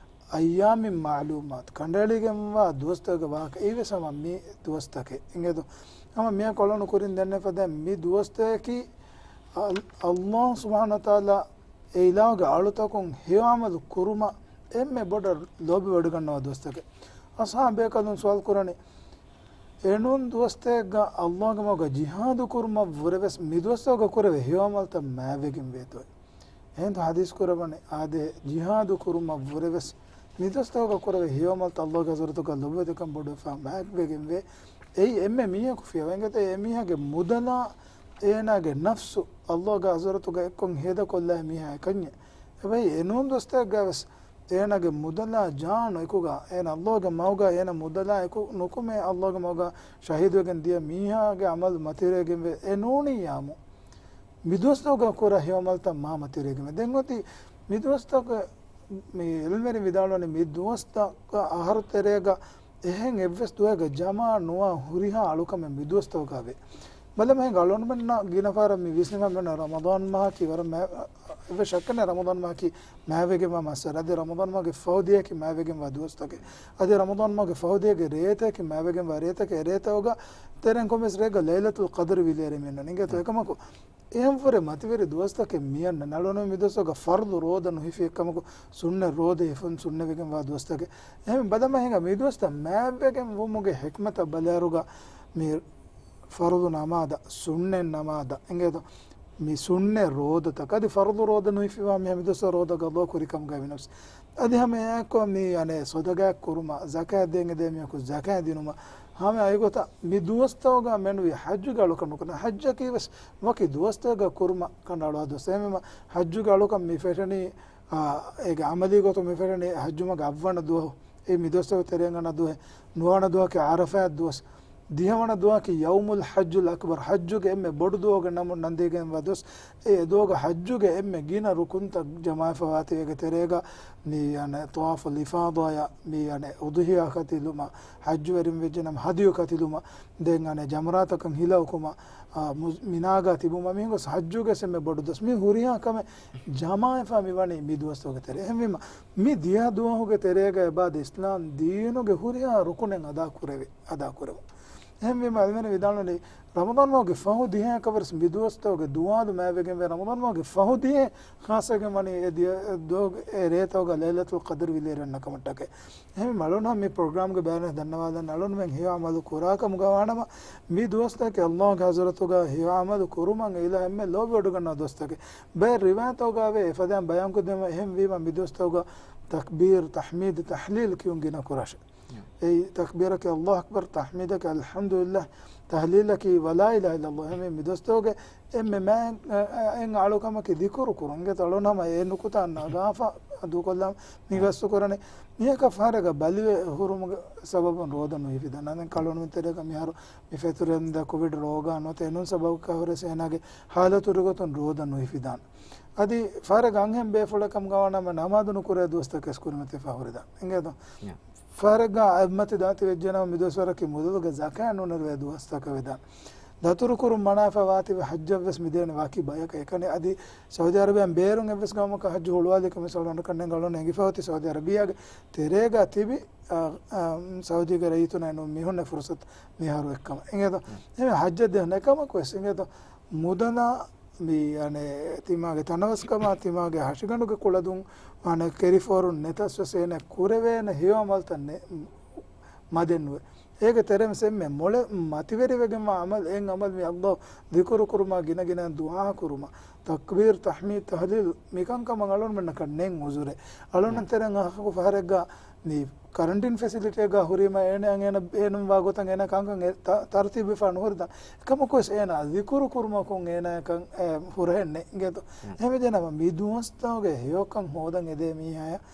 އައްޔާމިން މަޢުލޫމާތު، ކަނޑައެޅިގެންވާ ދުވަސްތަކުގެ ވާހަކަ އެއީވެސް ހަމަ މި ދުވަސްތަކެއް. އިނގޭތޯ؟ ހަމަ މިއަށް އަޅުގަނޑު ކުރިން ދެންނެވި ފަދައިން މި ދުވަސްތަކަކީ އަލް-، އައްލާހު ސުބްޙާނަހޫ ވަތަޢާލާ އެ އިލާހުގެ އަޅުތަކުން ހެޔޮ ޢަމަލު ކުރުމަށް އެންމެ ބޮޑަށް ލޯބިވެޑިގަންނަވާ ދުވަސްތަކެއް. އަޞްޙާބު ބޭކަލުން ސުވާލު ކުރަނީ، އެނޫން ދުވަސްތަކެއްގަ އައްލާހުގެ މަގުގަ ޖިހާދު ކުރުމަށްވުރެވެސް މި ދުވަސްތަކުގަ ކުރެވޭ ހެޔޮ ޢަމަލުތައް މާތްވެގެންވޭތޯ؟ އެހެންތޯ ޙަދީޘް ކުރައްވަނީ، އާދެ، ޖިހާދު ކުރުމަށްވުރެވެސް މި ދުވަސްތަކުގަ ކުރެވޭ ހެޔޮ ޢަމަލުތައް އައްލާހުގެ ޙަޟްރަތުގަ ލޮބުވެތިކަން ބޮޑުވެފަ މާތްވެގެންވޭ. އެއީ އެންމެ މީހަކު ފިޔަވައިގަތެ އެ މީހާގެ މުދަލާ އޭނާގެ ނަފްސު އައްލާހުގެ ޙަޟްރަތުގަ އެއްކޮށް ހޭދަކޮށްލާ މީހާ އެކަންޏެއް. އެބައި އެނޫން ދުވަސްތަކެއްގަވެސް އޭނާގެ މުދަލާ ޖާނު އެކުގަ، އޭނާ އައްލާހުގެ މަގުގަ އޭނާ މުދަލާ އެކު ނުކުމެ އައްލާހުގެ މަގުގަ ޝަހީދުވެގެން ދިޔަ މީހާގެ ޢަމަލު މަތިވެރިވެގެންވޭ. އެ ނޫނިއްޔާމު މި ދުވަސްތަކުގަ ކުރާ ހެޔޮ ޢަމަލުތައް މާ މަތިވެރިވެގެންވޭ. ދެން އޮތީ މި ދުވަސްތަކު މި ޢިލްމުވެރިން ވިދާޅުވަނީ މި ދުވަސްތަކު އަހަރު ތެރޭގަ އެހެން އެއްވެސް ދުވަހެއްގަ ޖަމާ ނުވާ ހުރިހާ އަޅުކަމެއް މި ދުވަސްތަކުގަ ވޭ. ބަލަމާ ހިނގާ އަޅުގަނޑުމެންނަށް ގިނަ ފަހަރަށް މި ވިސްނިފަ މިއޮންނަ ރަމަޟާން މަހަކީ ވަރަށް މާ-، އެއްވެސް ޝައްކެއް ނެތް ރަމަޟާން މަހަކީ މާތްވެގެންވާ މައްސަރެއް. އަދި ރަމަޟާން މަހުގެ ފަހު ދިޔައަކީ މާތްވެގެންވާ ދުވަސްތަކެއް. އަދި ރަމަޟާން މަހުގެ ފަހު ދިޔަގެ ރޭތަކީ މާތްވެގެންވާ ރޭތަކެއް. އެ ރޭތަކުގަ ތެރެއިން ކޮންމެސް ރެއެއްގަ ލައިލަތުލް ޤަދްރު ވިލޭރޭ މިއޮންނަނީ. އިނގޭތޯ؟ އެކަމަކު އެހެން ފުރެ މަތިވެރި ދުވަސްތަކެއް މިއަންނަ ނަޅުނު މި ދުވަސްތަކުގަ ފަރުޟު ރޯދަ ނުހިފި އެއްކަމަކު ސުންނަތް ރޯދަ ހިފުން ސުންނަތްވެގެންވާ ދުވަސްތަކެއް. އެހެން ބަލަމާ ހިނގާ މި ދުވަސްތައް މާތްވެގެން ވުމުގެ ޙިކްމަތަށް ބަލާއިރުގަ މި ފަރުޟު ނަމާދަށް، ސުންނަތް ނަމާދަށް، އިނގޭތޯ؟ މި ސުންނަތް ރޯދަތަކަށް އަދި ފަރުޟު ރޯދަ ނުހިފިވާ މީހާ މި ދުވަސްތަކު ރޯދަ ޤަޟާ ކުރި ކަމުގައި މި ނަފްސު. އަދި ހަމަ އެއާއެއްކޮށް މި އަނެއް ޞަދަޤާތް ކުރުމަށް، ޒަކާތް ދޭން އެދޭ މީހަކު ޒަކާތް ދިނުމަށް، ހަމަ އެގޮތަށް މި ދުވަސްތަކުގަ މެނުވީ ޙައްޖުގެ އަޅުކަން ނުކުރަން. ޙައްޖަކީ ވެސް ވަކި ދުވަސްތަކެއްގަ ކުރުމަށް ކަނޑައަޅުވާ ދުވަސް. އެހެންވީމަ ޙައްޖުގެ އަޅުކަން މި ފެށެނީ، އާ، އޭގެ ޢަމަލީ ގޮތުން މި ފެށެނީ ޙައްޖު މަހުގެ އަށްވަނަ ދުވަހު. އެ މި ދުވަސްތަކުގެ ތެރެއިން އަންނަ ދުވަހެއް. ނުވަވަނަ ދުވަހަކީ ޢަރަފާތް ދުވަސް. ދިހަވަނަ ދުވަހަކީ ޔައުމުލް ޙައްޖުލް އަކްބަރު، ޙައްޖުގެ އެންމެ ބޮޑު ދުވަހުގެ ނަމުން ނަންދީގެންވާ ދުވަސް. އެ ދުވަހުގަ ޙައްޖުގެ އެންމެ ގިނަ ރުކުންތައް ޖަމާވެފަވާތީ. އޭގެ ތެރޭގަ މި އަނެއް ޠަވާފުލް އިފާޟާޔާ، މި އަނެއް އުޟްޙިޔާ ކަތިލުމަށް، ޙައްޖުވެރިން ވެއްޖެނަމަ ހަދްޔު ކަތިލުމަށް، ދެން އަނެއް ޖަމްރާތަކަށް ހިލަ އުކުމަށް، އާ، މު-، މިނާގަ ތިބުމަށް، މިހިނގު ޙައްޖުގެ އެންމެ ބޮޑު ދުވަސް. މި ހުރިހާ ކަމެއް ޖަމާވެފަ މި ވަނީ މި ދުވަސްތަކުގެ ތެރޭ. އެހެންވީމަ މި ދިހަ ދުވަހުގެ ތެރޭގަ އެބައާދޭ އިސްލާމް ދީނުގެ ހުރިހާ ރުކުނެއް އަދާ ކުރެވޭ، އަދާ ކުރެވުން. އެހެންވީމަ އަލްމެނި ވިދާޅުވަނީ، ރަމަޟާން މަހުގެ ފަހު ދިހައިން އެކަވަރުސް މި ދުވަސްތަކުގެ ދުވާލު މާތްވެގެންވޭ. ރަމަޟާން މަހުގެ ފަހު ދިހައިން ޚާއްޞަކޮށް ވަނީ އެ ދިޔަ-، އެ ދުވަހުގެ އެ ރޭތަކުގަ ލައިލަތުލް ޤަދްރު ވިލޭރެންނަ ކަމަށްޓަކައި. އެހެންވީމަ އަޅުން މި ޕްރޮގްރާމްގެ ބަޔާނެއް ދަންނަވާލަން، އަޅުންމެން ހެޔޮ އަމަލު ކުރާ ކަމުގަ ވާނަމަ، މި ދުވަސްތަކެއް އަލްލާހުގެ ޙަޟްރަތުގަ ހެޔޮ އަމަލު ކުރުމަށް އެ އިލާހު އެންމެ ލޯބިވޮޑިގަންނަ ދުވަސްތަކެއް. ބައެއް ރިވާޔަތްތަކުގަވޭ އެފަދައިން ބަޔާންކޮށްދެއްވުމަށް، އެހެންވީމަ މި ދުވަސްތަކުގަ ތަކްބީރު، ތަޙްމީދު، ތަޙްލީލު ކިޔުން ގިނަ ކުރާށޭ. އެއީ ތަކްބީރަކީ އަލްލާހު އަކްބަރު، ތަޙްމީދަކީ އަލްޙަމްދުލިއްލާހް، ތަޙްލީލަކީ ވަލާ އިލާހަ އިއްލައްލާހް. އެހެންވެ މި ދުވަސްތަކުގެ އެންމެ މާތް އެއް އަޅުކަމަކީ ޛިކުރު ކުރުން. އިނގޭތޯ އަޅުން ހަމަ އެ ނުކުތާ ނަގާފަ ދޫކޮށްލާ މި ގަސްތު ކުރަނީ. މީހަކަށް ފަހަރެއްގަ ބަލިވެ ހުރުމުގެ ސަބަބުން ރޯދަ ނުހިފިދާނެ. ދެން ކަޅުނުމެން ތެރޭގަ މިހާރު މި ފެތުރެންދަ ކޮވިޑް ރޯގާ ނުވަތަ އެނޫން ސަބަބަކާ ހުރެސް އޭނާގެ ހާލަތު ރުގަތުން ރޯދަ ނުހިފިދާނެ. އަދި ފަހަރެއްގަ އަންހެން ބޭފުޅެއް ކަމުގަ ވާނަމަ ނަމާދު ނުކުރޭ ދުވަސްތަކެއް ކުރިމަތިވެފަ ހުރެދާނެ. އިނގޭތޯ؟ ފަހަރެއްގަ އަތްމަތި ދާތި ވެއްޖެނަމަ މި ދުވަސްވަރަކީ މުދަލުގެ ޒަކާތް ނުނެރުވޭ ދުވަސްތަކެއް ވެދާނެ. ދަތުރުކުރުން މަނާފަ ވާތިބެ ޙައްޖަށްވެސް މިދޭނެ ވަކި ބަޔަކަށް. އެކަނި އަދި ސައުދީ އަރަބިއާއިން ބޭރުން އެއްވެސް ގައުމަކަށް ޙައްޖު ހުޅުވާލިކަމެއް އަޅުގަނޑަކަށް ނޭނގެ. އަޅުގަނޑު އެނގިފަ އޮތީ ސައުދީ އަރަބިއާގެ ތެރޭގަ ތިބި، އާ، އާ، ސައުދީގެ ރައްޔިތުންނަށް ނޫން މީހުންނަށް ފުރުސަތު މިހާރު އެއްކަމަށް. އިނގޭތޯ؟ އެހެން ޙައްޖަށް ދޭން އެކަމަކުވެސް އިނގޭތޯ؟ މުދަލާ މި، އަނެއް، ތިމާގެ ތަނަވަސްކަމާ، ތިމާގެ ހަށިގަނޑުގެ ކުޅަދުން، އަނެއް، ކެރިފޯރުން ނެތަސްވެސް އޭނަ ކުރެވޭނެ ހެޔޮ އަމަލްތައް ނެ-، މަދެއް ނުވޭ. އޭގެ ތެރެއިން އެންމެ މޮޅެ މަތިވެރިވެގެންވާ އަމަލް، އެއް އަމަލް މި އަލްލާހު ޛިކުރު ކުރުމާ، ގިނަ ގިނައިން ދުޢާ ކުރުމާ، ތަކްބީރު، ތަޙްމީދު، ތަޙްލީލު، މިކަންކަމަށް އަޅުންމެންނަކަށް ނެތް ޢުޛުރެއް. އަޅުން ތެރެއިން އަހަކު ފަހަރެއްގަ މި ކަރަންޓިން ފެސިލިޓީއެއްގަ ހުރީމަ އޭނަ އޭނަ ބޭނުންވާ ގޮތަށް އޭނަ ކަންކަން އެ ތަ-، ތަރުތީބުވެފަ ނުހުރިދާނެ. އެކަމަކުވެސް އޭނަ ޛިކުރު ކުރުމަކުން އޭނައަކަށް އެ ހުރަހެއް ނެތް އިނގޭތޯ. އެހެންވެއްޖެނަމަ މި ދުވަސްތަކުގެ ހެޔޮކަން ހޯދަން އެދޭ މީހާޔަށް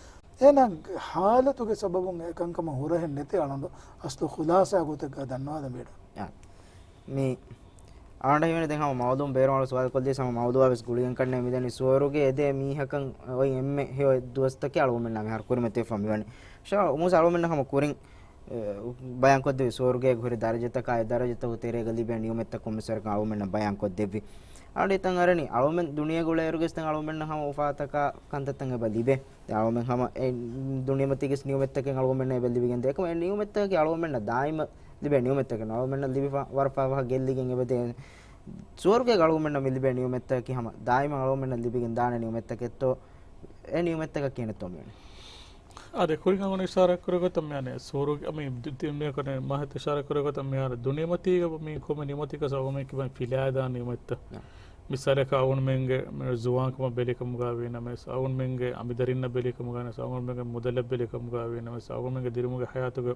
އޭނަ ޙާލަތުގެ ސަބަބުން އެ ކަންކަމަށް ހުރަހެއް ނެތޭ އަޅުނޑު އަސްލު ޚުލާޞާ ގޮތެއްގަ ދަންނަވާލަން ބޭނުން. އާ. މި އަޅުގަނޑަށް ހީވަނީ ދެން ހަމަ މައުލޫމް ބޭރު އަޅު ސުވާލު ކޮށްލީސް ހަމަ މައުލޫމާ ވެސް ގުޅިގެން ކަންނޭނގެ މިދަނީ ސުވަރުގެ އެދޭ މީހަކަށް އޮތް އެންމެ ހެޔޮ ދުވަސްތަކެއް އަޅުގަނޑުމެންނާ މިހާރު ކުރިމަތިވެފަ މިވަނީ. ޝާ މޫސާ އަޅުގަނޑުމެންނަށް ހަމަ ކުރިން އެ، ބަޔާންކޮށްދެއްވި ސުވަރުގޭގަ ހުރި ދަރަޖަތަކާ އެ ދަރަޖަތަކު ތެރޭގަ ލިބޭ ނިޢުމަތްތައް ކޮންމެސް ވަރަކަށް އަޅުގަނޑުމެންނަށް ބަޔާންކޮށްދެއްވި. އަޅުގަނޑު ހިތަށް އަރަނީ އަޅުގަނޑުމެން ދުނިޔޭގަ އުޅޭއިރުގެސް ދެން އަޅުގަނޑުމެންނަށް ހަމަ އުފާތަކާ ކަންތައްތައް އެބަ ލިބޭ. ދެން އަޅުގަނޑުމެން ހަމަ އެ ދުނިޔެމަތީގެސް ނިޢުމަތްތަކެއް އަޅުގަނޑުމެންނަށް އެބަ ލިބިގެންދޭ. އެކަމަ އެ ނިޢުމަތްތަކަކީ އަޅުގަނޑުމެންނަށް ދާއިމަށް ލިބޭ ނިޢުމަތްތަކެއް ނޫން. އަޅުގަނޑުމެންނަށް ލިބިފަ ވަރަށް ފަވަހަށް ގެއްލިގެން އެބަދޭ. ސުވަރުގޭގަ އަޅުގަނޑުމެންނަށް މި ލިބޭ ނިޢުމަތްތަކަކީ ހަމަ ދާއިމަށް އަޅުގަނޑުމެންނަށް ލިބިގެން ދާނެ ނިޢުމަތްތަކެއްތޯ؟ އެ ނިޢުމަތްތަކަކީ ނެތޯ މިވަނީ. އާދެ، ކުރިން އަޅުގަނޑު އިޝާރާތް ކުރި ގޮތަށް މި އަނެއް ސުވަރުގެ މި ދި-، ދި-، މި ކޮނެ މަހެތް އިޝާރާތް ކުރި ގޮތަށް މިހާރު ދުނިޔެމަތީގަ މި ކޮންމެ ނިޢުމަތެއްގަސް އަޅުގަނޑުމެން ކިބައިން ފިލާދާ ނިޢުމަތްތައް. ނަ. މިސާލަކަށް އަޅުގަނޑުމެންގެ މި ޒުވާންކަމަށް ބެލިކަމުގަ ވީނަމަވެސް، އަޅުގަނޑުމެންގެ އަނބިދަރިންނަށް ބެލިކަމުގަ ވީނަމަވެސް، އަޅުގަނޑުމެންގެ މުދަލަށް ބެލިކަމުގަ ވީނަމަވެސް، އަޅުގަނޑުމެންގެ ދިރިއުޅުމުގެ ހަޔާތުގެ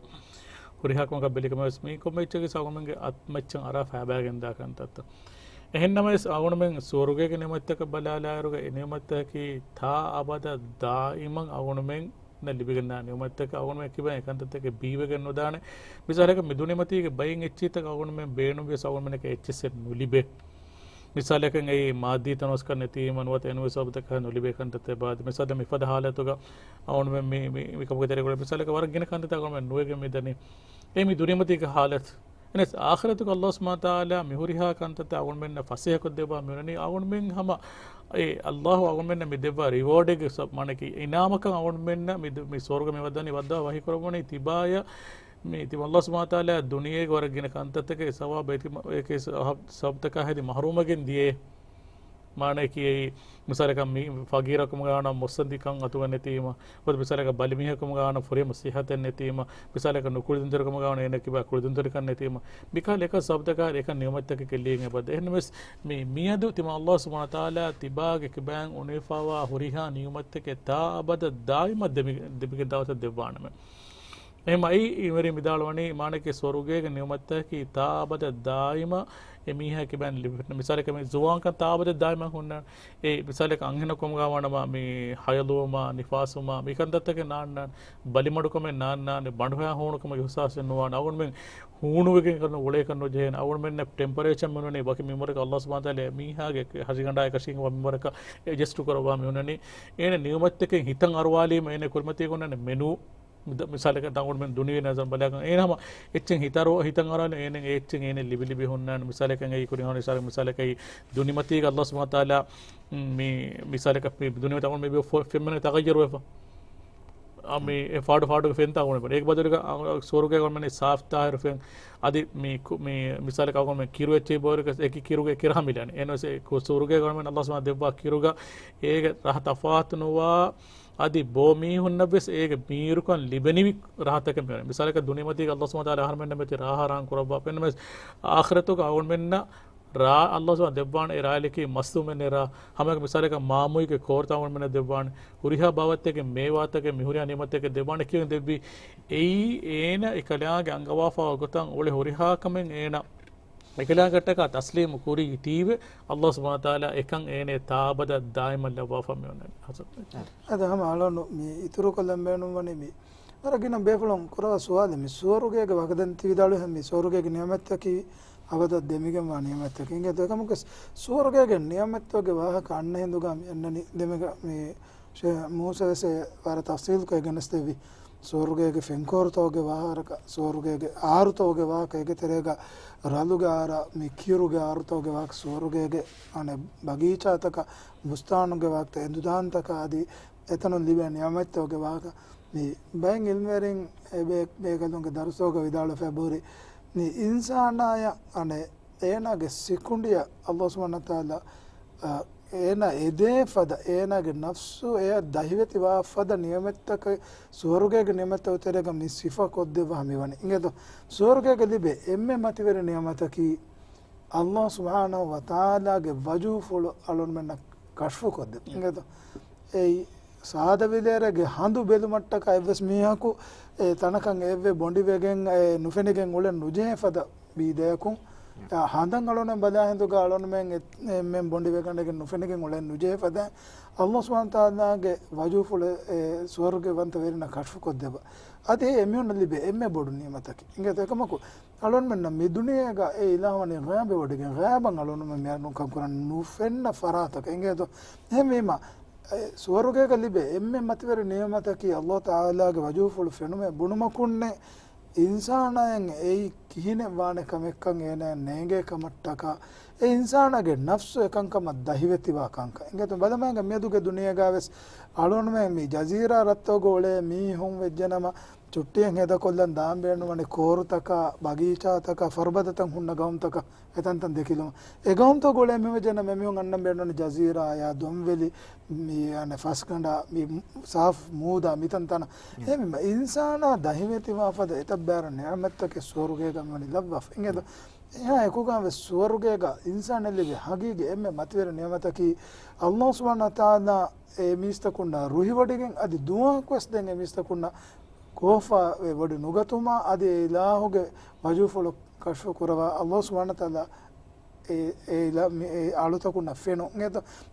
ހުރިހާ ކަމަކަށް ބެލިކަމަށް ވެސް މީ ކޮންމެ އެއްޗެއްގެސް އަޅުގަނޑުމެންގެ އަތްމައްޗަށް އަރާ ފައިބައިގެންދާ ކަންތައްތައް. އެހެންނަމަވެސް އަޅުގަނޑުމެން ސުވަރުގޭގެ ނިޢުމަތްތަކަށް ބަލާލާއިރުގަ އެ ނިޢުމަތްތަކަކީ ތާ އަބަދަށް ދާއިމަށް އަޅުގަނޑުމެންނަށް ލިބިގެންދާ ނިޢުމަތްތަކެއް. އަޅުގަނޑުމެން ކިބައިން އެކަންތައްތަކެއް ބީވެގެން ނުދާނެ. މިސާލަކަށް މި ދުނިޔެމަތީގެ ބައެއް އެއްޗިތައް އަޅުގަނޑުމެން ބޭނުންވިޔަސް އަޅުގަނޑުމެންނަކަށް އެއްޗިއްސެއް ނުލިބޭ. މިސާލަކަށް އެއީ މާއްދީ ތަނަވަސްކަން ނެތީމަ ނުވަތަ އެންވި ސަބަބުތަކާ ނުލިބޭ ކަންތައްތައް ބާދަ. މިސާލަށް މިފަދަ ހާލަތުގަ އަޅުގަނޑުމެން މި، މި، މި ކަމުގެ ތެރޭގަ މިސާލަކަށް ވަރަށް ގިނަ ކަންތައްތައް އަޅުގަނޑުމެން ނުވެގެން މިދަނީ. އެ މި ދުނިޔެމަތީގެ ހާލަތު. އެނެސް އާޚިރަތުގަ އަލްލާހު ސުބްޙާނަހު ވަތަޢާލާ މި ހުރިހާ ކަންތައްތައް އަޅުގަނޑުމެންނަށް ފަސޭހަކޮށްދެއްވާ މިއުޅެނީ އަޅުގަނޑުމެން ހަމަ އެ އަލްލާހު އަޅުގަނޑުމެންނަށް މި ދެއްވާ ރިވޯޑެއްގެ ސަ-، މާނައަކީ އިނާމަކަށް އަޅުގަނޑުމެންނަށް މި ދު-، މި ސުވަރުގެ މި ވަދާނީ ވައްދާ ވަޙީކުރައްވަނީ ތިބާޔަށް މި ތިމަ އަލްލާހު ސުބްޙާނަހު ވަތަޢާލާ ދުނިޔޭގެ ވަރަށް ގިނަ ކަންތައްތަކެއް ސަވާބެއް ތިމަ އެކޭ ސަ-، ސަބަބުތަކާ ހެދި މަޙްރޫމްވެގެން ދިޔައޭ. މާނައަކީ އެއީ މިސާލަކަށް މި ފަގީރަކުމުގަ ވާނަމަ މުއްސަނދިކަން އަތުގަ ނެތީމަ، އޮތް މިސާލަކަށް ބަލިމީހަކުމުގަ ވާނަމަ ފުރިހަމަ ސިއްހަތެއް ނެތީމަ، މިސާލަކަށް ނުކުޅިދުންތެރިކަމުގަ ވާނަމަ އޭނަ ކިބާ ކުޅިދުންތެރިކަން ނެތީމަ، މިކަހަލަ އެކަން ސަބަބުތަކާ އެކަން ނިޢުމަތްތަކެއް ކެއްލިގެން އެބަދޭ. އެހެންނަމަވެސް މި މިއަދު ތިމަ އަލްލާހު ސުބްޙާނަހު ވަތަޢާލާ ތިބާގެ ކިބައިން އުނިފަވާ ހުރިހާ ނިޢުމަތްތަކެއް ތާ އަބަދަށް ދާއިމަށް ދެމި-، ދެމިގެން ދާވަތަށް ދެއްވާނަމޭ. އެހެން އައި އިމެރި ވިދާޅުވަނީ، މާނައަކީ ސުވަރުގޭގެ ނިޢުމަތްތަކަކީ ތާ އަބަދަށް ދާއިމަށް އެ މީހާ ކިބައިން ލިބިފަ-، މިސާލަކަށް މި ޒުވާންކަން ތާ އަބަދަށް ދާއިމަށް ހުންނާނެ. އެ މިސާލަކަށް އަންހެނަކު ކަމުގަ ވާނަމަ މި ހަޔަލުވުމާ، ނިފާސުވުމާ، މި ކަންތައްތަކެއް ނާންނާނެ. ބަލިމަޑުކަމެއް ނާންނާނެ. ބަނޑުހައި ހޫނުކަމުގެ އިޙްސާސެއް ނުވާނެ. އަޅުގަނޑުމެން ހޫނުވެގެން ކަން އުޅޭކަށް ނުޖެހޭނެ. އަޅުގަނޑުމެންނަށް ޓެމްޕަރޭޗަރ މިއުޅެނީ ވަކި މިންވަރަކަށް އަލްލާހު ސުބްޙާނަހު ވަތަޢާލާ މީހާގެ ހަށިގަނޑާ އެކަށީގެންވާ މިންވަރަކަށް އެޑްޖަސްޓު ކުރައްވާ މިއުޅެނީ. އޭނަ ނިޢުމަތްތަކެއް ހިތަށް އަރުވާލީމަ އޭނަ ކުރިމަތީ ކޮށްނާނެ މެނޫ. މި-، މިސާލަކަށް ދަނގުޑުމެން ދުނިޔެ ނަޒަރު ބަލާކަން އޭނަ ހަމަ އެއްޗެއް ހިތަރު-، ހިތަށް އަރާލުން އޭނަ އެ އެއްޗެއް އޭނަ ލިބި ލިބި ހުންނާނެ. މިސާލަކަށް އެއީ ކުރިން ހަމަ މިސާލަކަށް މިސާލަކަށް ދުނިމަތީގަ އަލްލާހު ސުބްޙާނަހު ވަތަޢާލާ މި-، މިސާލަކަށް މި ދުނިޔެ ތަކުން މި ފޮ-، ފެންމެން ތަޣައްޔަރު ވެފަ. އާ، މި އެ ފާޑު ފާޑުގެ ފެންތައް އުޅެން ބުނެ. އޭގެ ބަދަލުގަ، އާ، ސުވަރުގޭގަ އުޅެން ސާފް ތާހިރު ފެން. އަދި މި ކު-، މި މިސާލަކަށް އަޅުގަނޑުމެން ކިރު އެއްޗެއް ބޮއިލަކަސް އެކި ކިރުގެ ކިރަހަ މިލާނެ. އެން ސުވަރުގޭގަ އަޅުގަނޑުމެން އައްލާހު ސުބްޙާނަހު ވަތަޢާލާ ދެއްވާ ކިރުގަ އޭގެ ރަހަ ތަފާތު ނުވާ، އަދި ބޯ މީހުންނަށް ވެސް އޭގެ މީރުކަން ލިބެނިވި ރަހަތަކެއް މިވަނީ. މިސާލަކަށް ދުނިޔެމަތީގަ އައްލާހު ސުބްޙާނަހު ވަތަޢާލާ އަހަރުމެންނަށް މެތި ރާހަ ރާން ކުރައްވާ ފެންނަމަވެސް، އާޚިރަތުގަ އަޅުގަނޑުމެންނަށް ރާ އައްލާހު ސުބްޙާނަހު ދެއްވާނެ އެ ރާއިލަކީ މަސްލޫމެއް ރާ. ހަމައެކަނި މިސާލަކަށް މާމުއިގެ ކޯރުތައް އަޅުގަނޑުމެންނަށް ދެއްވާނެ. ހުރިހާ ބާވަތެއްގެ މޭވާތަކެއް މި ހުރިހާ ނިޢުމަތެއްގެ ދެއްވާނެ ކިޔަން ދެއްވީ. އެއީ އޭނަ އެކަލާނގެ އަންގަވާފަ ގޮތަށް އުޅޭ ހުރިހާ ކަމެއް އޭނަ އެކަލާނގަށްޓަކާ ތަސްލީމު ކުރީ ތީވެ، އައްލާހު ސުބްޙާނަހު ވަތަޢާލާ އެކަން އޭނަ ތާއަބަދަށް ދާއިމަށް ލައްވާފަ މިވަނީ. އަދި ހަމަ އަޅުގަނޑު މި އިތުރުކޮށްލަން ބޭނުންވަނީ މި ވަރަށް ގިނަ ބޭފުޅުން ކުރަވާ ސުވާލެއް މި ސުވަރުގޭގެ ވަގުތު ދެން ތި ވިދާޅުވި ހެން މި ސުވަރުގޭގެ ނިޢުމަތަކީ އަބަދަށް ދެމިގެންވާ ނިޢުމަތަކީ. އިނގޭތޯ އެކަމަކުވެސް ސުވަރުގޭގެ ނިޢުމަތުގެ ވާހަކަ އަންނަ ހިނދުގަ މި އަންނަނީ ދެމިގަ މި ޝޭޚް މޫސާ ވެސް ވަރަށް ތަފްސީލުކޮށް ގެނެސްދެއްވި ސުވަރުގޭގެ ފެންކޯރުތަކުގެ ވާހަކަ، ސުވަރުގޭގެ އާރުތަކުގެ ވާހަކަ، އޭގެ ތެރޭގަ ރަލުގެ އާރަށް މި ކިރުގެ އާރުތަކުގެ ވާހަކަ، ސުވަރުގޭގެ އަނެއް ބަގީޗާތަކަށް، ބުސްތާނުގެ ވާހަކަ، އެނދުދާންތަކަށް އަދި އެތަނުން ލިބޭ ނިޢުމަތްތަކުގެ ވާހަކަ. މި ބައެއް ޢިލްމުވެރިން އެބޭ-، ބޭކަލުންގެ ދަރުސްތަކުގަ ވިދާޅުވެފަ އެބަހުރި، މި އިންސާނާޔަށް އަނެއް އޭނާގެ ސިކުނޑިއަށް އައްލާހު ސުބްޙާނަހު ވަތަޢާލާ، އަ، އޭނާ އެދޭ ފަދަ، އޭނާގެ ނަފްސު އެޔަށް ދަހިވެތިވާ ފަދަ ނިޢުމަތްތަކެއް ސުވަރުގޭގެ ނިޢުމަތްތަކުގެ ތެރޭގަ މި ސިފަ ކޮށްދެއްވާ މިވަނީ. އިނގޭތޯ، ސުވަރުގޭގަ ލިބޭ އެންމެ މަތިވެރި ނިޢުމަތަކީ އައްލާހު ސުބްޙާނަހު ވަތަޢާލާގެ ވަޖުހުފުޅު އަޅުގަނޑުމެންނަށް ކަޝްފު ކޮށްދެއްވުން. އިނގޭތޯ، އެއީ ސާދަ ވިލޭރޭގެ ހަނދު ބެލުމަށްޓަކާ އެއްވެސް މީހަކު އެ ތަނަކަށް އެއްވެ ބޮނޑިވެގެން އެ ނުފެނިގެން އުޅެން ނުޖެހޭ ފަދަ ވީދަޔަކުން، އާ، ހަނދަށް އަޅުގަނޑުމެން ބަލާ ހިނދުގަ އަޅުގަނޑުމެން އެ-، އެންމެން ބޮނޑިވެގަނޑެގެން ނުފެނިގެން އުޅެން ނުޖެހޭ ފަދައިން، އައްލާހު ސުބްޙާނަހު ވަތަޢާލާގެ ވަޖުހުފުޅު އެ ސުވަރުގެ ވަންތަ ވެރިންނަށް ކަޝްފު ކޮށްދެއްވާ. އަދި އެ އެމީހުންނަށް ލިބޭ އެންމެ ބޮޑު ނިޢުމަތަކީ. އިނގޭތޯ އެކަމަކު، އަޅުގަނޑުމެންނަށް މި ދުނިޔޭގަ އެ އިލާހު ވަނީ ޣައިބަށް ވޮޑިގެން، ޣައިބަށް އަޅުގަނޑުމެން މި އަންނަ ކަން ކުރަން ނުފެންނަ ފަރާތަކަށް. އިނގޭތޯ؟ އެހެންވީމަ، އެ ސުވަރުގޭގަ ލިބޭ އެންމެ މަތިވެރި ނިޢުމަތަކީ އައްލާހު ތަޢާލާގެ ވަޖުހުފުޅު ފެނުމޭ ބުނުމަކުންނޭ، އިންސާނާޔަށް އެއީ ކިހިނެއް ވާނެ ކަމެއްކަން އޭނާޔަށް ނޭނގޭ ކަމަށްޓަކާ، އެ އިންސާނާގެ ނަފްސު އެކަންކަމަށް ދަހިވެތިވާ ކަންކަން. އިނގޭތޯ ބަލަމާގެ މިއަދުގެ ދުނިޔޭގަ ވެސް އަޅުގަނޑުމެން މި ޖަޒީރާ ރަށްތަކުގަ އުޅޭ މީހުން ވެއްޖެނަމަ، ޗުއްޓީއެއް ހޭދަކޮށްލަން ދާން ބޭނުންވަނީ ކޯރުތަކާ، ބަގީޗާތަކާ، ފަރުބަދަތައް ހުންނަ ގައުމުތަކަށް އެތަންތަން ދެކިލުމަށް. އެ ގައުމުތަކުގަ އުޅޭ މީހުން ވެއްޖެނަމަ އެމީހުން އަންނަން ބޭނުންވަނީ ޖަޒީރާއާ، ދޮންވެލި، މި އަނެއް ފަސްގަނޑާ، މި ސާފު މޫދާ، މިތަންތަނަށް. އެހެންވީމަ އިންސާނާ ދަހިވެތިވާ ފަދަ އެތައް ބާރަ ނިޢުމަތްތަކެއް ސުވަރުގޭގަ މިވަނީ ލައްވާފަ. އިނގޭތޯ؟ އެހާ އެކުގަ ވެސް ސުވަރުގޭގަ އިންސާނެއް ލިބޭ ހަގީގީ އެންމެ މަތިވެރި ނިޢުމަތަކީ އައްލާހު ސުބްޙާނަހު ވަތަޢާލާ އެ މީސްތަކުންނާ ރުހިވޮޑިގެން އަދި ދުވަހަކުވެސް ދެން އެ މީސްތަކުންނަށް ކޯފާވެ ވޮޑި ނުގަތުމާ އަދި އެ އިލާހުގެ ވަޖުހުފުޅު ކަޝްފު ކުރައްވާ އައްލާހު ސުބްޙާނަހު ވަތަޢާލާ އެ، އެ އިލާ-، މި، އެ އަޅުތަކުންނަށް ފެނުން.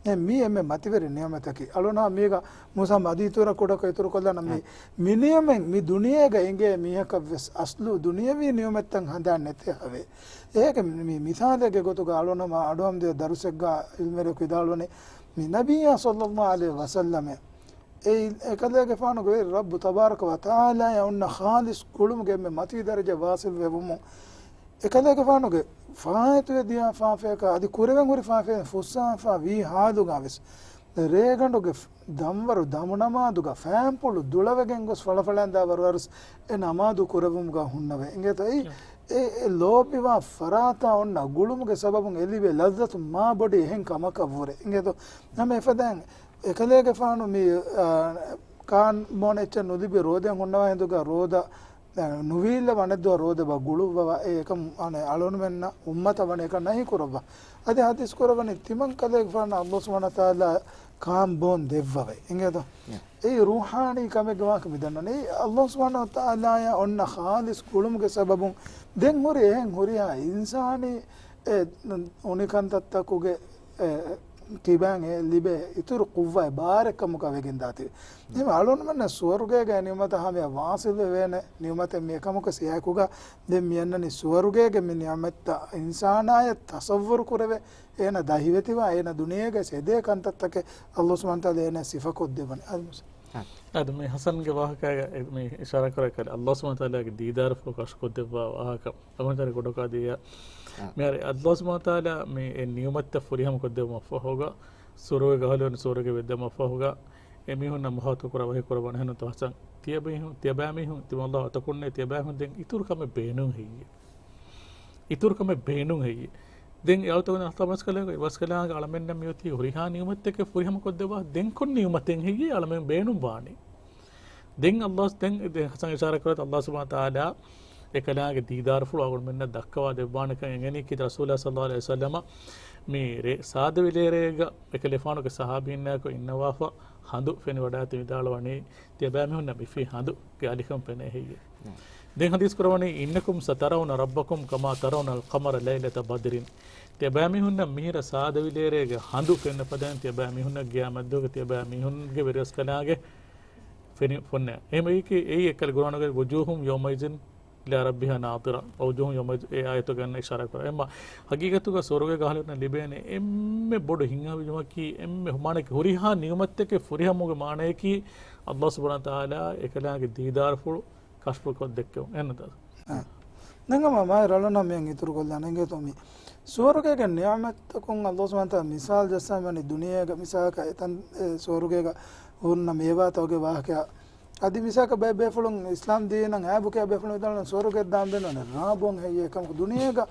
އެ މީ އެންމެ މަތިވެރި ނިޢުމަތަކީ. އަޅުނާ މީގަ މޫސާ މަދީތުރަ ކުޑަކޮށް އިތުރުކޮށްލާނަމަ މި، މި ނިޢުމަތް މި ދުނިޔޭގަ އިނގޭ މީހަކަށްވެސް އަސްލު ދުނިޔަވީ ނިޢުމަތްތައް ހަނދާން ނެތޭ ހަވޭ. އޭގެ މި މި މިސާލެއްގެ ގޮތުގަ އަޅުނަމަ އަޑުއަމްދިޔަ ދަރުސެއްގަ ޢިލްމުވެރިޔަކު ވިދާޅުވަނީ މި ނަބިއްޔާ ޞައްލައްލާހު ޢަލައިހި ވަސައްލަމަ އެ އެކަލޭގެފާނުގެ ވެރި ރައްބު ތަބާރަކަ ވަތަޢާލާއަށް އޮންނަ ޚާލިޞް ގުޅުމުގެ އެންމެ މަތީ ދަރަޖަ ވާޞިލް ވެވުމުން، އެކަލޭގެފާނުގެ ފާއިތުވެ ދިޔަ ފާފަޔަކާ އަދި ކުރެވެން ހުރި ފާފައިން ފުއްސާފާ ވީ ޙާލުގަ ވެސް، ރޭގަނޑުގެ ދަންވަރު ދަމުނަމާދުގަ ފައިންޕުޅު ދުޅަވެގެން ގޮސް ފަޅަފަޅައިން ދާ ވަރުވަރުސް އެ ނަމާދު ކުރެވުމުގަ ހުންނަވައި. އިނގޭތޯ އެއީ، އެ، އެ ލޯބިވާ ފަރާތާ އޮންނަ ގުޅުމުގެ ސަބަބުން އެ ލިބޭ ލައްޒަތު މާ ބޮޑީ އެހެން ކަމަކަށް ވުރެ. އިނގޭތޯ ހަމަ އެފަދައިން އެކަލޭގެފާނު މި، އާ، ކާން ބޯން އެއްޗެއް ނުލިބި ރޯދައިން ހުންނަވާ ހިނދުގަ ރޯދަ، އާ، ނުވީއްލަ ވަނެއްދުވަ ރޯދަ ބަ ގުޅުއްވަވާ އެ އެކަމު އަނެއް އަޅުންމެންނަށް އުއްމަތަށް ވަނީ އެކަން ނަހީ ކުރައްވާ. އަދި ޙަދީޘް ކުރައްވަނީ ތިމަން ކަލޭގެފާނަށް އައްލާހު ސުބްޙާނަހު ވަތަޢާލާ ކާން ބޯން ދެއްވަވައި. އިނގޭތޯ؟ އެއީ ރޫޙާނީ ކަމެއްގެ ވާހަކަ މި ދަންނަވަނީ. އެއީ އައްލާހު ސުބްޙާނަހު ވަތަޢާލާއަށް އޮންނަ ޚާލިޞް ގުޅުމުގެ ސަބަބުން ދެން ހުރި އެހެން ހުރިހާ އިންސާނީ އެ އުނިކަންތައްތަކުގެ އެ ކިބައިން އެ ލިބޭ އިތުރު ޤުއްވާތް ބާރެއް ކަމުގަ ވެގެން ދާތީ. އެހެން އަޅުންމެންނަށް ސުވަރުގޭގެ ނިޢުމަތަށް ހަމަޔަށް ވާޞިލްވެވޭނެ ނިޢުމަތެއް މި އެކަމަކު ސިޔާކުގަ ދެން މި އަންނަނީ ސުވަރުގޭގެ މި ނިޢުމަތްތައް އިންސާނާޔަށް ތަޞައްވުރު ކުރެވޭ އޭނަ ދަހިވެތިވާ، އޭނަ ދުނިޔޭގަ އެދޭ ކަންތައްތަކެއް އައްލާހު ސުބްޙާނަހު ވަތަޢާލާ އޭނަ ސިފަކޮށްދެއްވަނީ. އަދި މުސް. އަދި މި ޙަސަންގެ ވާހަކައިގަ މި އިޝާރާތް ކުރާ ކަލޭ އައްލާހު ސުބްޙާނަހު ވަތަޢާލާގެ ދީދާރުފުޅު ކަޝްފުކޮށްދެއްވާ ވާހަކަ. އަޅުގަނޑުމެން ކުޑަކޮށް ދިޔަ. އާ. މިހާރު އައްލާހު ސުބްޙާނަހު ވަތަޢާލާ މި އެ ނިޢުމަތްތައް ފުރިހަމަ ކޮށްދެއްވުމަށްފަހުގަ، ސުވަރުގޭގެ އަހުލުވެރިން ސުވަރުގޭ ވެއްދެވުމަށްފަހުގަ، އެމީހުންނަށް މުޚާތަބު ކުރާ ވަހީ ކުރައްވާނެ ހެން ތަހަސަން. ތިޔަބައިހުން، ތިޔަބައިމީހުން، ތިމަ ﷲ އަތަކުންނޭ ތިޔަބައިހުން ދެން އިތުރު ކަމެއް ބޭނުން ހެއްޔޭ؟ އިތުރު ކަމެއް ބޭނުން ހެއްޔޭ؟ ދެން އެ އަޅުތަކުން އަޅުތަކުން ވަސްކަލާނގެ ވަސްކަލާނގެ އަޅަމެންނަށް މިއޮތީ ހުރިހާ ނިޢުމަތެކެއް ފުރިހަމަ ކޮށްދެއްވާ ދެން ކޮން ނިޢުމަތެއް ހެއްޔޭ އަޅަމެން ބޭނުން ވާނީ؟ ދެން ﷲ ދެން، ދެން ހަސަން އިޝާރާ ކުރައްވާ ﷲ ސުބްޙާނަހޫ ވަތަޢާލާ އެކަލާނގެ ދީދާރުފުޅު އަޅުގަނޑުމެންނަށް ދައްކަވާ ދެއްވާނެކަން އެނގެނީ ކީ ރަސޫލާ ޞައްލަﷲު ޢަލައިހި ވަސައްލަމަ މި ރޭ ސާދަވިލޭރޭގަ އެކަލޭފާނުގެ ޞަޙާބީންނާއެކު އިންނަވާފަ ހަނދު ފެނިވަޑާތި ވިދާޅުވަނީ ތިޔަބައިމީހުންނަށް މިފި ހަނދުގެ އަލިކަން ފެނޭ ހެއްޔޭ؟ ދެން ޙަދީޘް ކުރައްވަނީ، إنكم سترون ربكم كما ترون القمر ليلة بدر. ތިޔަބައިމީހުންނަށް މިހިރަ ސާދަވިލޭރޭގެ ހަނދު ފެންނަ ފަދައިން ތިޔަބައިމީހުންނަށް ޤިޔާމަތްދުވަހުގެ ތިޔަބައިމީހުންގެ ވެރިރަސްކަލާނގެ ފެނި ފޮންނަ. އެހެންވެ އެއީ އެއީ އެކަލޭ ޤުރްއާނުގައި وجوه يومئذ إلى ربها ناظرة، ووجوه يومئذ، އެ އާޔަތުގައި އިޝާރާ ކުރާ. އެމަ ހަގީގަތުގަ ސުވަރުގޭގަ އަހުލުންނަށް ލިބޭނެ އެންމެ ބޮޑު ހިތްހަމަޖެހުމަކީ އެންމެ ހު-، މާނައަކީ ހުރިހާ ނިޢުމަތެއް ފުރިހަމަވުމުގެ މާނައަކީ ﷲ ސުބްޙާނަހޫ ވަތަޢާލާ އެކަލާނގެ ދީދާރުފުޅު ކަޝްފުކޮށް ދެއްކެވުން. އެހެންނުތަ؟ އާ. ނަގަމަ މާ ރަޅުނަމިއަށް އިތުރުކޮށްލާނެ އިނގޭތޯ މި ސުވަރުގޭގެ ނިޢުމަތްތަކުން ﷲ ސުބްޙާނަހޫ ވަތަޢާލާ މިސާލު ޖައްސާމަނި ދުނިޔޭގަ މިސާލަކަށް އެތަން އެ ސުވަރުގޭގަ ހުންނަ މޭވާތަކުގެ ވާހަކަ. އަދި މިސާލަކަށް ބައެއް ބޭފުޅުން އިސްލާމް ދީނަށް އައިބު ކިޔާ ބޭފުޅުން ވިދާޅުވަނީ ސުވަރުގެ ދާން ބޭނުން ރާ ބޮން ހެއްޔޭ ކަމަކު ދުނިޔޭގަ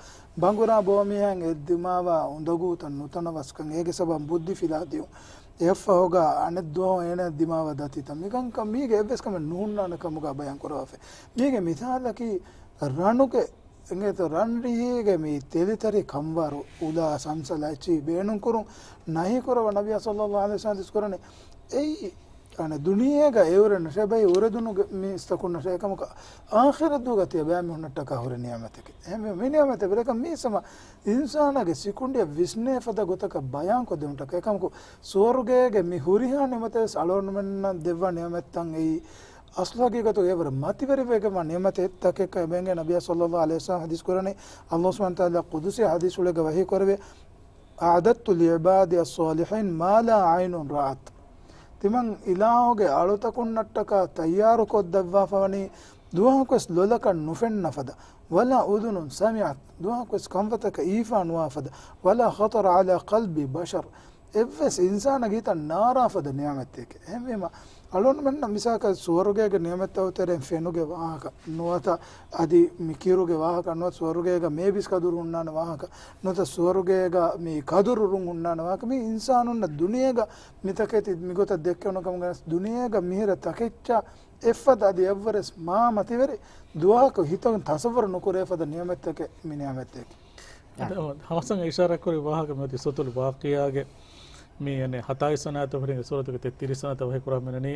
ބަނގުރާ ބޯ މީހާއަށް އެ ދިމާވާ އުނދަގޫތައް ނުތަނަވަސްކަން އޭގެ ސަބަބުން ބުއްދި ފިލާދިޔުން. އެއަށްފަހުގަ އަނެއް ދުވަހު އޭނަ ދިމާވާ ދަތިތައް މިކަންކަން މީގެ އެއްވެސް ކަމެއް ނުހުންނާނެ ކަމުގަ ބަޔާން ކުރައްވާފަ. މީގެ މިސާލަކީ ރަނުގެ އިނގޭތޯ ރަންރިހީގެ މި ތެލިތަރި ކަންވަރު އުލާ ސަންސަލަ އެއްޗިހި ބޭނުންކުރުން ނަހީ ކުރައްވާ ނަބިއްޔާ ޞައްލަﷲު ޢަލައިހި ވަސައްލަމަ ޙަދީޘް ކުރަނީ. އެއީ އަނެއް ދުނިޔޭގަ އެއުރެ ނަށެއް ބައި އުރެދުނު މީސްތަކުންނަށޭ ކަމަކަށް އާޚިރަތުގަ ތިޔަބައިމީހުންނަށްޓަކާ ހުރި ނިޢުމަތެކެއް. އެހެންވެ މި ނިޢުމަތެއް ވެރިކަން މީސް ހަމަ އިންސާނާގެ ސިކުނޑިއަށް ވިސްނޭ ފަދަ ގޮތަކަށް ބަޔާންކޮށްދެވުންޓަކާ އެކަމަކު ސުވަރުގޭގެ މި ހުރިހާ ނިޢުމަތެއް ވެސް އަޅުގަނޑުމެންނަށް ދެއްވާ ނިޢުމަތްތައް އެއީ އަސްލު ހަގީގަތުގައި އެވަރަށް މަތިވެރިވެގެންވާ ނިޢުމަތެއް ތަކެއްކަން އެބައިނގޭ ނަބިއްޔާ ޞައްލަﷲު ޢަލައިހި ވަސައްލަމަ ޙަދީޘް ކުރަނީ. ﷲ ސުބްޙާނަހޫ ވަތަޢާލާ ޤުދުސީ ޙަދީޘްފުޅެއްގަ ވަޙީ ކުރެވޭ، أعددت لعبادي الصالحين ما لا عين رأت. ތިމަން އިލާހުގެ އަޅުތަކުންނަށްޓަކާ ތައްޔާރުކޮށްދެއްވާފަވަނީ ދުވަހަކުވެސް ލޮލަކަށް ނުފެންނަ ފަދަ، ولا أذن سمعت، ދުވަހަކުވެސް ކަންފަތަކަށް އީފާ ނުވާ ފަދަ، ولا خطر على قلب بشر، އެއްވެސް އިންސާނެއްގެ ހިތަށް ނާރާ ފަދަ ނިޢުމަތެކެއް. އެހެންވީމަ، އަޅުގަނޑުމެންނަށް މިސާލަކަށް ސުވަރުގޭގެ ނިޢުމަތްތަކުގެ ތެރެއިން ފެނުގެ ވާހަކަ ނުވަތަ އަދި މި ކިރުގެ ވާހަކަ ނުވަތަ ސުވަރުގޭގަ މޭބިސް ކަދުރު ހުންނާނެ ވާހަކަ ނުވަތަ ސުވަރުގޭގަ މި ކަދުރު ރުން ހުންނާނެ ވާހަކަ މި އިންސާނުންނަށް ދުނިޔޭގަ މިތަކެތި މިގޮތަށް ދެއްކެވުނު ކަމުގަ ދުނިޔޭގަ މިހިރަ ތަކެއްޗާ އެއްފަދަ އަދި އެއްވަރެސް މާ މަތިވެރި ދުވަހަކު ހިތުން ތަޞައްވަރު ނުކުރޭ ފަދަ ނިޢުމަތެކެއް މި ނިޢުމަތެކެ. އަދި ހަމަ އިޝާރާ ކުރި ވާހަކަ މިއޮތީ ސޫރަތުލް ވާޤިޢާގެ މި އަނެއް ހަތާއިސް ވަނަ އާޔަތު ފެށިގެން ސޫރަތުގެ ތެއްތިރީސް ވަނަ އާޔަތު ވަޙީ ކުރާ މިނަނީ،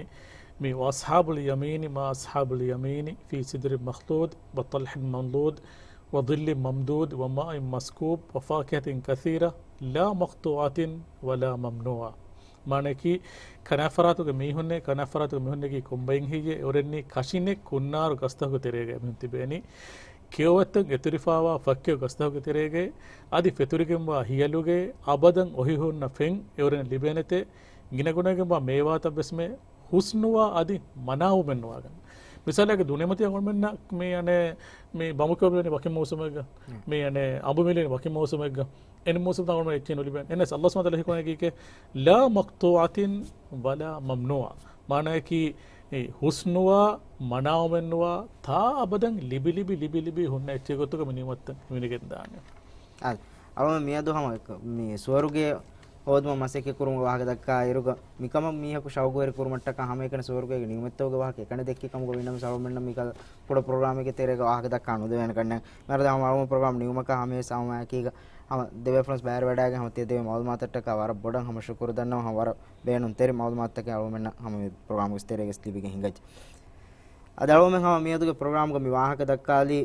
މި وأصحاب اليمين ما أصحاب اليمين في سدر مخضود وطلح منضود وظل ممدود وماء مسكوب وفاكهة كثيرة لا مقطوعة ولا ممنوعة. މާނައަކީ، ކަނާފަރާތުގެ މީހުންނޭ، ކަނާފަރާތުގެ މީހުންނެކީ ކޮންބައިން ހެއްޔޭ؟ އެއުރެންނީ ކަށިނެއް ކުންނާރު ގަސްތަކުގެ ތެރޭގަ އެމީހުން ތިބޭނީ. ކެޔޮވައްތަން އެތުރިފާވާ ފައްކެޔޮ ގަސްތަކުގެ ތެރޭގައި، އަދި ފެތުރިގެންވާ ހިޔަލުގައި، އަބަދަން އޮހިހުންނަ ފެން އެއުރެން ލިބޭނެތޭ. ގިނަގުނައިގެންވާ މޭވާތައް ވެސް މޭ ހުސްނުވާ އަދި މަނާވުމެއްނުވާގަން. މިސާލަކަށް ދުނިޔެމަތީ އަޅުގަނޑުމެންނަށް މި އަނެއް މި ބަނބުކޮޅު މިލެނީ ވަކި މޫސުމެއްގަ، މި އަނެއް އަނބު މިލެނީ ވަކި މޫސުމެއްގަ، އެންމެ މޫސުމްތައް އަޅުގަނޑުމެން އެއްޗެއް ނުލިބޭނެ. އެހެނަސް ﷲ ސުބްޙާނަހޫ ވަތަޢާލާ ހީކުރަނީ ކީކޭ؟ لا مقطوعة ولا ممنوعة. މާނައަކީ، އެ، ހުސްނުވާ، މަނާވުމެއްނުވާ، ތާ އަބަދަން ލިބި ލިބި ލިބި ލިބި ހުންނަ އެއްޗެއް ގޮތުގަ މި ނިޢުމަތްތައް ހިމެނިގެންދާނެ. އާދެ، އަޅުގަނޑު މިއަދު ހަމަ މި ސުވަރުގެ ހޯދުމަށް މަސައްކަތް ކުރުމުގެ ވާހަކަ ދައްކާ އިރުގަ، މިކަމަށް މީހަކު ޝައުގުވެރި ކުރުމަށްޓަކާ ހަމައެކަނި ސުވަރުގޭގެ ނިޢުމަތްތަކުގެ ވާހަކަ އެކަނި ދެއްކި ކަމުގަ ވީނަމަވެސް އަޅުގަނޑުމެންނަށް މިކަލަ ކުޑަ ޕްރޮގްރާމެއްގެ ތެރޭގަ ވާހަކަ ދައްކާ ނުދެވޭނެ ކަންނޭނގެ. މިއަދު ހަމަ އަޅުގަނޑު ޕްރޮގްރާމް ނިމުމަކާ ހަމަޔަށް ހަމައެކީގަ ހަމަ ދެބޭފުޅުން ބައިވެރިވެވަޑައިގެން ހަމަ ތިޔަ ދެވޭ މަޢުލޫމާތަށްޓަކާ ވަރަށް ބޮޑަށް ހަމަ ޝުކުރު ދަންނަވަން. ހަމަ ވަރަށް ބޭނުންތެރި މަޢުލޫމާތުތަކެއް އަޅުގަނޑުމެންނަށް ހަމަ މި ޕްރޮގްރާމްގެ ތެރޭގަ ލިބިގެން ހިނގައްޖެ. އަދި އަޅުގަނޑުމެން ހަމަ މިއަދުގެ ޕްރޮގްރާމްގަ މި ވާހަކަ ދައްކާލީ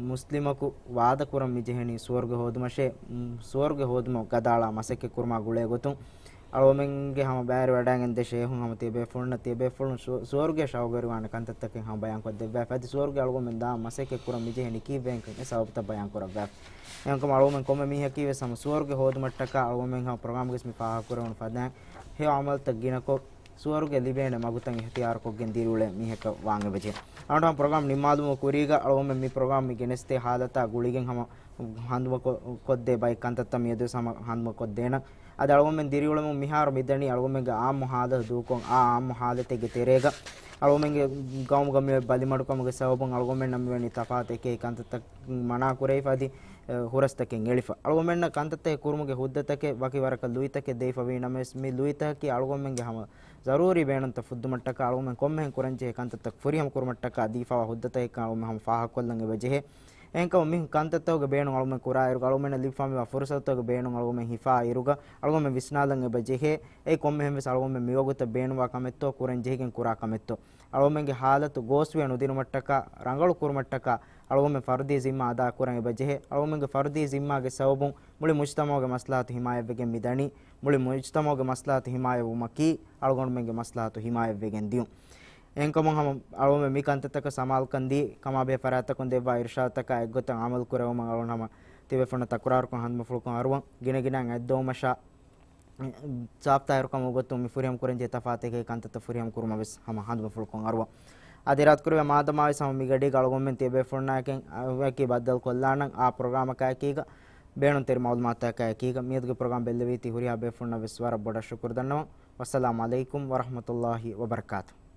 މުސްލިމަކު ވާދަކުރަން މިޖެހެނީ ސުވަރުގެ ހޯދުމަށޭ، މް، ސުވަރުގެ ހޯދުމަށް ގަދައަޅާ މަސައްކަތް ކުރުމާ ގުޅޭ ގޮތުން އަޅުގަނޑުމެންގެ ހަމަ ބައިވެރިވެވަޑައިގެން ދެ ޝޭހުން ހަމަ ތިޔަބޭފުޅުންނަށް ތިޔަބޭފުޅުން ސު-، ސުވަރުގެ ޝައުގުވެރިވާނެ ކަންތައްތަކެއް ހަމަ ބަޔާންކޮށްދެއްވާފަ. އަދި ސުވަރުގެ އަޅުގަނޑުމެން ދާ މަސައްކަތް ކުރަން މިޖެހެނީ ކީއްވެގެންކަން އެ ސަބަބުތައް ބަޔާންކުރައްވާފަ. އެހެންކަމުން އަޅުގަނޑުމެން ކޮންމެ މީހަކީވެސް ހަމަ ސުވަރުގެ ހޯދުމަށްޓަކާ އަޅުގަނޑުމެން ހަމަ ޕްރޮގްރާމްގަސް މި ފާހަގަކުރެވުނު ފަދައިން ހެޔޮ ޢަމަލުތައް ގިނަކޮށް، ސުވަރުގެ ލިބޭނެ މަގުތައް އިހްތިޔާރުކޮށްގެން ދިރިއުޅޭ މީހަކަށް ވާން އެބަޖެހޭ. އަޅުގަނޑު ޕްރޮގްރާމް ނިންމާލުމުގެ ކުރީގަ އަޅުގަނޑުމެން މި ޕްރޮގްރާމް މި ގެނެސްދޭ ހާލަތާ ގުޅިގެން ހަމަ ހަނދުމަކޮށް، ކޮށްދޭ ބައެއް ކަންތައްތައް މިއަދުވެސް ހަމަ ހަނދުމަކޮށްދޭނަން. އަދި އަޅުގަނޑުމެން ދިރިއުޅެމުން މިހާރު މިދަނީ އަޅުގަނޑުމެންގެ އާއްމު ހާލަތު ދޫކޮށް، އާ އާއްމު ހާލަތެއްގެ ތެރޭގަ އަޅުގަނޑުމެންގެ ގައުމުގަ މިއޮތް ބަލިމަޑުކަމުގެ ސަބަބުން އަޅުގަނޑުމެންނަށް މިވަނީ ތަފާތު އެކި ކަންތައްތައް މަނާ ކުރެވިފަ އަދި، އެ، ހުރަސްތަކެއް އެޅިފަ. އަޅުގަނޑުމެންނަށް ކަންތައްތަކެއް ކުރުމުގެ ހުއްދަތަކެއް ވަކި ވަރަކަށް ލުއިތަކެއް ދެވިފަ ވީ ނަމަވެސް، މި ލުއިތަކަކީ އަޅުގަނޑުމެންގެ ހަމަ ޒަރޫރީ ބޭނުންތައް ފުއްދުމަށްޓަކާ އަޅުގަނޑުމެން ކޮންމެހެން ކުރަންޖެހޭ ކަންތައްތައް ފުރިހަމަ ކުރުމަށްޓަކާ ދީފަވާ ހުއްދަތަކެއްކަން އަޅުގަނޑުމެން ހަމަ ފާހަގަކޮށްލަން އެބަޖެހޭ. އެހެންކަމުން މި ކަންތައްތަކުގެ ބޭނުން އަޅުގަނޑުމެން ކުރާއިރުގަ އަޅުގަނޑުމެންނަށް ލިބިފާ މިވާ ފުރުސަތުތަކުގެ ބޭނުން އަޅުގަނޑުމެން ހިފާއިރުގަ އަޅުގަނޑުމެން ވިސްނާލަން އެބަޖެހޭ. އެއީ ކޮންމެހެންވެސް އަޅުގަނޑުމެން މިވަގުތަށް ބޭނުންވާ ކަމެއްތޯ، ކުރަން ޖެހިގެން ކުރާ ކަމެއްތޯ. އަޅުގަނޑުމެންގެ ހާލަތު ގޯސްވެ ނުދިނުމަށްޓަކާ، ރަނގަޅު ކުރުމަށްޓަކާ އަޅުގަނޑުމެން ފަރުދީ ޒިންމާ އަދާކުރަން އެބަޖެހޭ. އަޅުގަނޑުމެންގެ ފަރުދީ ޒިންމާގެ ސަބަބުން މުޅި މުޖްތަމަޢުގެ މަސްލަހަތު ހިމާޔަތްވެގެން މިދަނީ. މުޅި މުޖްތަމަޢުގެ މަސްލަހަތު ހިމާޔަތްވުމަކީ އަޅުގަނޑުމެންގެ މަސްލަހަތު ހިމާޔަތްވެގެން ދިޔުން. އެހެންކަމުން ހަމަ އަޅުގަނޑުމެން މި ކަންތައްތަކަށް ސަމާލުކަން ދީ، ކަމާބެހޭ ފަރާތްތަކުން ދެއްވާ އިރުޝާދުތަކާ އެއްގޮތަށް އަމަލު ކުރެވުމަށް އަޅުގަނޑު ހަމަ ތިބޭފުޅުންނަށް ތަކުރާރުކޮށް ހަނދުމަފުޅުކޮށް އަރުވަން. ގިނަގިނައިން އަތްދޮވުމަށާ ސާފްތާހިރުކަމުގެ ގޮތުން މި ފުރިހަމަ ކުރަންޖެހޭ ތަފާތު އެކި ކަންތައްތައް ފުރިހަމަ ކުރުމަށް ވެސް ހަމަ ހަނދުމަފުޅުކޮށް އަރުވަން. އަދި އިރާދަކުރެއްވިޔާ މާދަމާވެސް ހަމަ މިގަޑީގަ އަޅުގަނޑުމެން ތިޔަބޭފުޅުންނާއެކީ އެކީ ބައްދަލު ކޮށްލާނަން އާ ޕްރޮގްރާމަކާއެކީގަ، ބޭނުންތެރި މަޢުލޫމާތަކާއެކީގަ. މިއަދުގެ ޕްރޮގްރާމް ބެއްލެވީތީ ހުރިހާ ބޭފުޅުންނަށް ވެސް ވަރަށް ބޮޑަށް ޝުކުރު ދަންނަވަން. ވައްސަލާމު ޢަލައިކުމް ވަރަޙްމަތުﷲ ވަބަރަކާތުހު.